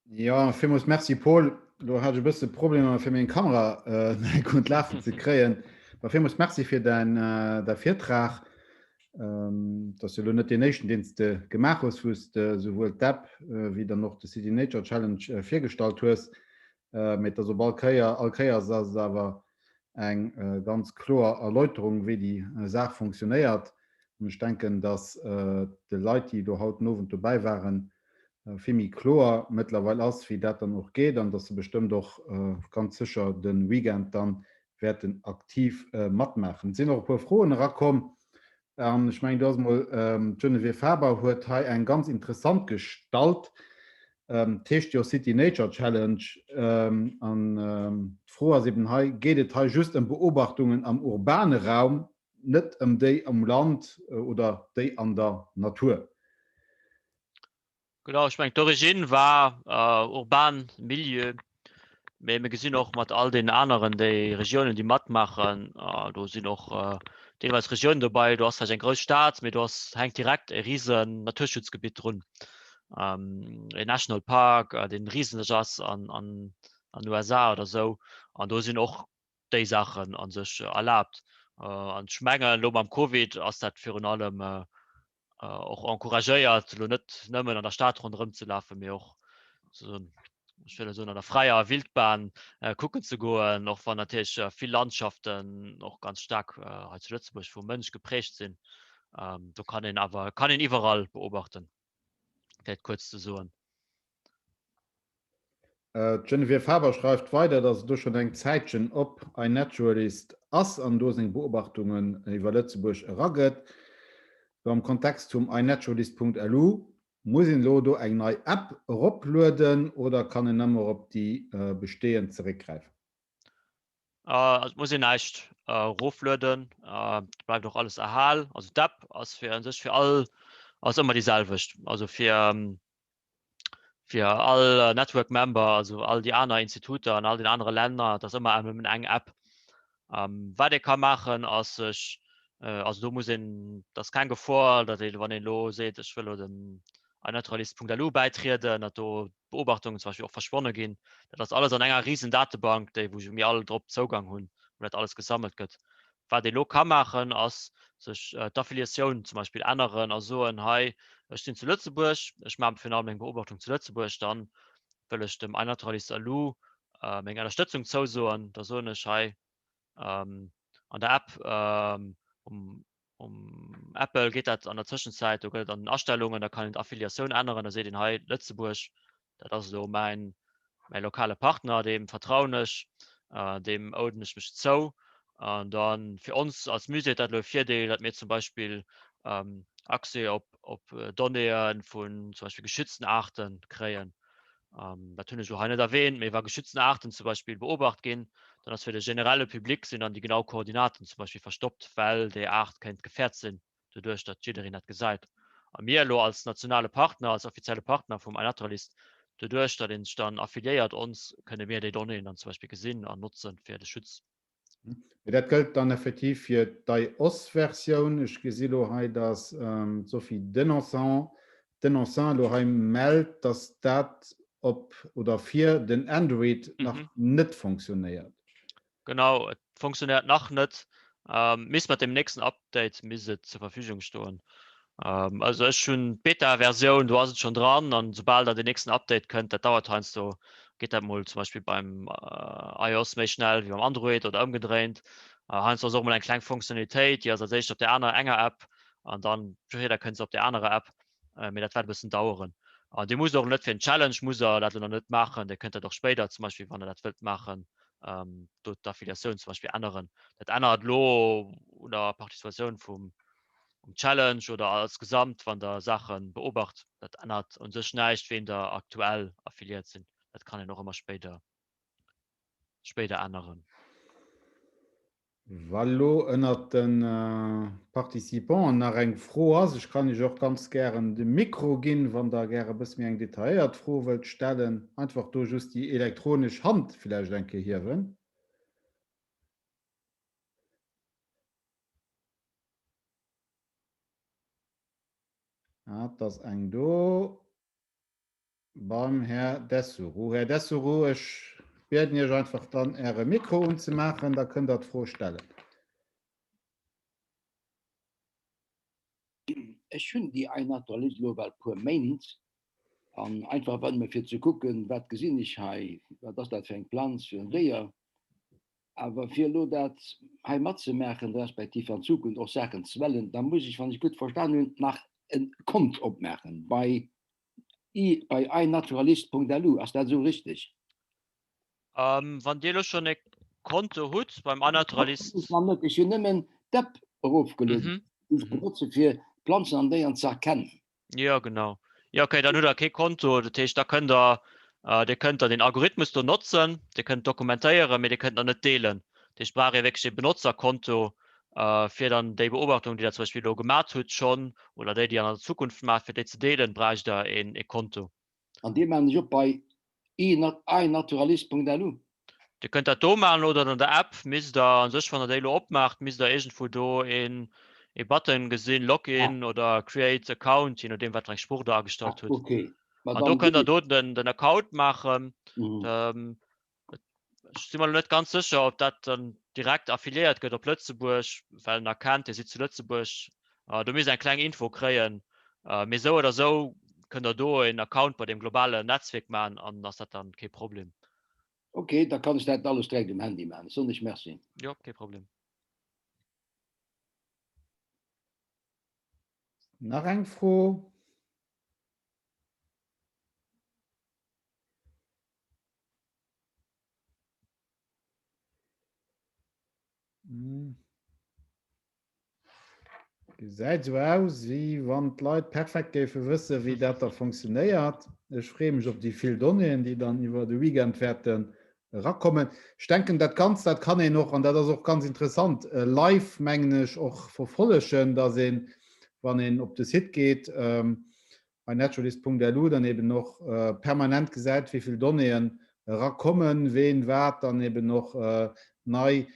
Ja, villmools Merci Paul. Lo hat ech e bësse Problemer fir meng Kamera äh, gutt lafen ze kréien. Ma villmools Merci fir däin äh, däi Virtrag. Ähm, dat ass jo lo net deen éischten, deen s de gemaach hues, wou s de souwuel d'App äh, wéi dann och de City Nature Challenge äh, virgestallt hues. Äh, mee et ass op all Kéier, all Kéiers ass et awer eng ganz kloer Erläuterung, wéi déi Saach fonctionnéiert. An ech denken, dass de Leit, déi do haut den Owend dobäi waren, vill méi kloer mëttlerweil ass, wéi dat dann och geet an dass se bestëmmt och ganz sécher de Weekend dann wäerten aktiv matmaachen. Et sinn och e puer Froen erakomm. An ech mengen, do ass emol, d'Geneviève Faber huet hei eng ganz interessant gestallt. Et heescht jo City Nature Challenge. An d'Fro ass eben hei, Geet et hei just ëm Beobachtungen am urbane Raum, net ëm déi um Land oder déi an der Natur? Genau, ech mengen d'Origine war urban Milieu, mee mir gesinn och mat all deenen aneren déi Regiounen déi matmaachen, do sinn och deelweis Regiounen dobäi, do ass vläicht eng grouss Stad, mee do ass hänkt direkt e risen Naturschutzgebitt drun, en National Park, deen rieseg ass an an an USA oder esou an do sinn och déi Saachen a sech erlaabt. An ech mengen elo mam Covid ass dat virun allem och encouragéiert, elo net nëmmen an der Stad ronderëm ze lafen, mee och ech wëll soen an der fräier Wildbahn kucken ze goen, och wann natierlech vill Landschaften och ganz staark hei zu Lëtzebuerg vum Mënsch geprägt sinn. Do kann een awer kann een iwwerall beobachten, fir et kuerz ze soen. D'Geneviève Faber schreift weider, datt et do schonn eng Zäitchen op iNaturalist ass an do seng Beobachtungen iwwer Lëtzebuerg eragëtt. Sou am Kontext vum iNaturalist.lu, muss een elo do eng nei App eroplueden oder kann een ëmmer op déi bestehend zeréckgräifen? Et muss een näischt eroflueden, et bleift och alles erhal. Also d'App ass fir un sech fir all, ass ëmmer déi selwecht. Also fir fir all Network Member, also all déi aner Instituter an all den anere Länner, dat ass ëmmer nëmmen eng App. Ähm, wat ee ka maachen, ass sech, äh, also do muss een, dat ass keng Gefor, datt ee wann een elo seet, ech wëll elo dem iNaturalist.lu bäitrieden, datt do d'Beobachtungen zum Beispill och verschwonne ginn. Dat ass alles an enger risen Datebank, déi wou mir all drop Zougang hunn, wou dat alles gesammelt gëtt. Wat ee lo ka maachen, ass sech d'Affiliatioun zum Beispill änneren a soen, hei, ech sinn zu Lëtzebuerg, ech maache virun allem meng Beobachtung zu Lëtzebuerg, dann wëll ech dem iNaturalist LU meng Ënnerstëtzung zousoen. Da soen ech hei an der App um um Apple geet dat an der Tëschenzäit, do gëtt et an den Astellungen, da kann een d'Affiliatioun änneren, da seet een hei Lëtzebuerg, dat ass elo mäin, mäi lokale Partner, deem vertrauen ech, deem ouden ech mech zou. An da fir ons als Musée huet dat elo e Virdeel, datt mir zum Beispill Accès op, op Donnéeë vun zum Beispill geschützten Aarte kréien. Dat hunn ech elo hei net erwähnt, mee wa geschützten Aarten zum Beispill beobacht ginn, dann ass fir de generelle Public sinn dann déi genau Koordinaten zum Beispill verstoppt, well déi Aart kéint gefäert sinn, doduerch datt jiddereen dat gesäit. A mir elo als nationale Partner, als offizielle Partner vum iNaturalist, doduerch datt ee sech dann affiliéiert ons, kënne mir déi Donnéeën dann zum Beispill gesinn an notzen fir de Schutz. Mee dat gëllt dann effektiv fir d'iOS-Versioun. Ech gesi lo hei, datt d'Sophie Denoncin, Denoncin elo hei mellt, datt dat. op oder fir den Android nach net fonctionnéiert. Genau, et fonctionnéiert nach net. Misst mat dem nächsten Update misst et zur Verfügung stoen. Also ech hunn d'Beta-Versioun, do ass et schonn dran an soubal dann den nächsten Update kënnt, dat dauert heiansdo, geet dat mol zum Beispill beim iOS méi schnell wéi beim Android oder ëmgedréint. Heiansdo ass och mol eng kleng Funktionalitéit, déi ass als éischt op där aner enger App an dann spéider kënnt se op där anerer App. Mee dat wäert e bëssen daueren. An Dir musst och net fir den Challenge musst Der dat elo nach net maachen. Dir kënnt dat och spéider zum Beispill, wann Der dat wëllt maachen, do d'Affiliatioun zum Beispill änneren. Dat ännert elo un der Participatioun vum um Challenge oder als Gesamt, wann Der Saache beobacht. Dat ännert u sech näischt, ween Der aktuell affiliéiert sinn. Dat kann een och ëmmer spéider spéider änneren. Wa lo ënnert de Participanten nach eng Fro ass, ech kann Iech och ganz gären de Mikro ginn, wann Der gäre e bësse méi eng detailléiert Fro wëllt stellen, einfach do just déi elektronesch Hand villäicht eng Kéier hiewen. Ah, et ass eng do. Beim Här Dessourou. Här Dessourou, ech bieden Iech einfach dann Äre Mikro unzemaachen, da kënnt Der d'Fro stellen. Ech hunn déi iNaturalist elo bal puer Méint an einfach well nëmme fir ze kucken, wat gesinn ech hei, wat ass dat fir eng Planz, fir en Déier. Awer fir elo dat hei matzemaachen, respektiv an Zukunft och Saachen ze mellen, da muss ech, wann ech gutt verstan hunn, nach e Kont opmaachen bei I, bei iNaturalist.lu, ass dat esou richteg? Wann Dir elo schonn e Konto hutt beim iNaturalist. Ech nach net, ech hunn nëmmen d'App erofgelueden, déi ech benotze fir Planzen an Déieren ze erkennen. Jo, genau. Jo, okay, dann hutt Der kee Konto. Dat heescht, da kënnt Der, Dir kënnt dann den Algorithmus do notzen, Dir kënnt dokumentéieren, mee Dir kënnt nach net deelen. Dat heescht, brauch ee wierklech e Benotzerkonto, fir dann déi Beobachtung, déi Der zum Beispill elo gemat hutt schonn oder déi, déi an der Zukunft maacht, fir déi ze deelen, bräicht Der een e Konto. An dee maachen ech op bei iNaturalist.lu. Dir kënnt dat do maachen oder an der App misst Der a sech, wann Der déi elo opmaacht, misst Der iergendwou do een ee Button gesinn, Login oder Create Account, je nodeem wat fir eng Sprooch Der agestallt hutt. An do kënnt Der do den den Account maachen. Ech si mer elo net ganz sécher, ob dat dann direkt affiliéiert gëtt op Lëtzebuerg, well en erkennt, Dir sidd zu Lëtzebuerg. Do misst Der eng kleng Info kréien. Mee esou oder esou kënnt Der do een Account bei deem globalen Netzwierk maachen an ass dat dann kee Problem. Ok, da kann ech dat alles direkt um Handy maachen. Soen ech Merci. Jo, kee Problem. Nach eng Fro? Gesäit esou aus, wéi wann d'Leit perfekt géife wëssen, wéi dat da funktionéiert. Ech freeë mech op déi vill Donnéeën, déi dann iwwer de Weekend wäerten erakommen. Ech denken, dat Ganzt, dat kann een och, an dat ass och ganz interessant, live, mengen ech, och verfollegen, dass een, wann een op de Site geet, iNaturalist.lu dann eben och permanent gesäit, wéi vill Donnéeën erakommen, ween wat dann eben och nei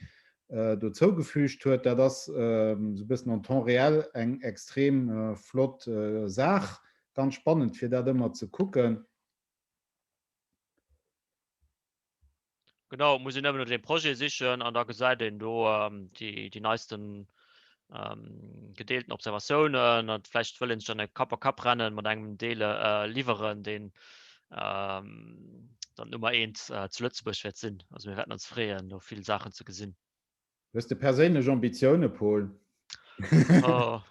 dozougefügt huet. Dat ass esou e bëssen en temps réel eng extrem flott Saach. Ganz spannend, fir dat ëmmer ze kucken. Genau, muss een nëmmen no dem Projet sichen an da gesäit een do déi, déi neisten gedeelten Observatiounen an vläicht wëll een sech dann e Kapp-a-Kapp-Rennen mat engem deele liwweren, deen dann d'Nummer eent zu Lëtzebuerg wäert sinn. Also mir wäerten ons freeën, do vill Saachen ze gesinn. Hues de perséinlech Ambitioune, Paul? Oh,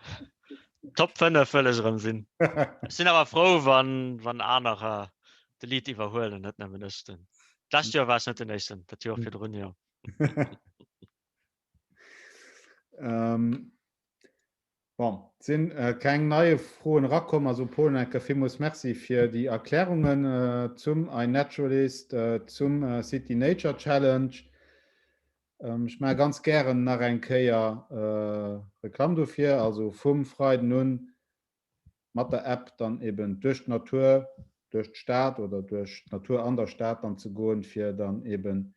Top 5 wëll ech erëm sinn. Ech sinn awer frou, wann, wann anerer de Lead iwwerhuelen, net nëmmen ech. Den d'lescht Joer war ech net den Éischten, dat Joer virdrun jo. ähm, bon, sinn äh, keng neie Froen erakomm. Also Paul, enke villmools Merci fir déi Erklärungen äh, zum iNaturalist, äh, zum äh, City Nature Challenge. Ech maache ganz gären nach eng Kéier Reklamm dofir, also vum Freiden un mat der App dann eben duerch d'Natur, duerch d'Stad oder duerch d'Natur an der Stad dann ze goen, fir dann eben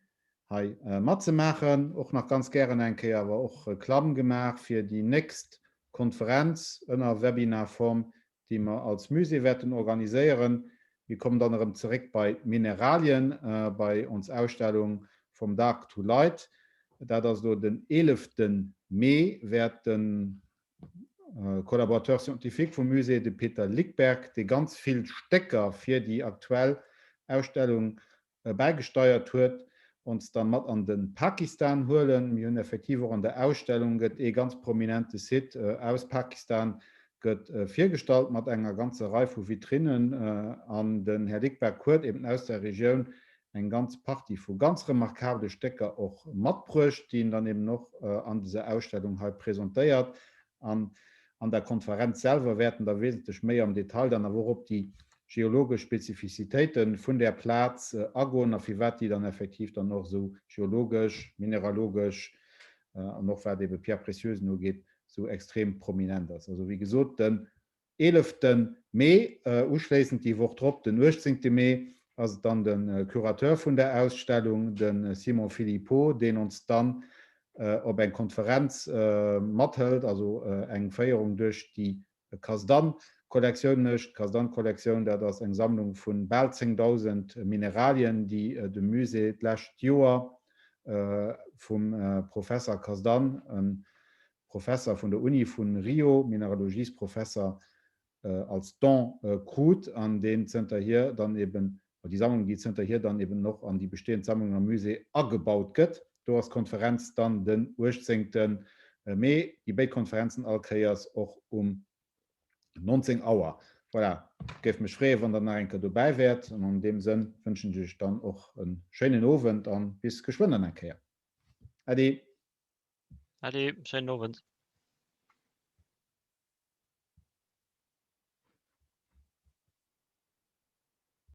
hei matzemaachen. Och nach ganz gären eng Kéier awer och Reklamm gemaach fir déi nächst Konferenz ënner Webinarform, déi mer als Musée wäerten organiséieren. Mir kommen dann erëm zeréck bei d'Mineralien, bei ons Ausstellung From Dark to Light. Dat ass elo den 11. Mee, wäert de Collaborateur scientifique vum Musée, de Peter Lyckberg, dee ganz vill Stécker fir déi aktuell Ausstellung bäigesteiert huet, ons dann mat an de Pakistan huelen. Mir hunn effektiv och an der Ausstellung gëtt ee ganz prominente Site aus Pakistan gëtt virgestallt mat enger ganzer Rei vu Vitrinnen an den Här Lyckberg huet eben aus der Regioun eng ganz Partie vu ganz remarkabele Stécker och matbruecht, déi en dann eben och an dëser Ausstellung hei presentéiert. An an der Konferenz selwer wäerten da wesentlech méi am Detail dann awer och op déi geologesch Spezifizitéite vun där Plaz agoen a firwat déi dann effektiv dann och esou geologesch, mineralogesch an och wat ebe Pierres précieuses ugeet, esou extrem prominent ass. Also wéi gesot, den 11. Mee, uschléissend déi Woch drop, den 18. Mee, ass et dann de Curateur vun der Ausstellung, de Simon Philippot, deen ons dann op eng Konferenz mathëlt, also eng Féierung duerch déi Kasdan-Kollektioun mécht. D'Kasdan-Kollektioun, dat ass eng Sammlung vu bal 10.000 Mineralien, déi de Musée d'lescht Joer vum Professer Kasdan, e Professer vun der Uni vu Rio, Mineralogiesprofesser, als Don krut an deen zënterhier dann eben, déi Sammlung, déi zënterhier dann eben och an déi bestehend Sammlung am Musée agebaut gëtt. Do ass d'Konferenz dann den 18. Mee, déi béid Konferenzen all Kéiers och um 19 Auer. Voilà, géif mech freeën, wann der nach eng Kéier dobäi wäert an an deem Sënn wënschen ech iech dann och e schéinen Owend an bis geschwënn dann eng Kéier. Äddi! Äddi, schéinen Owend.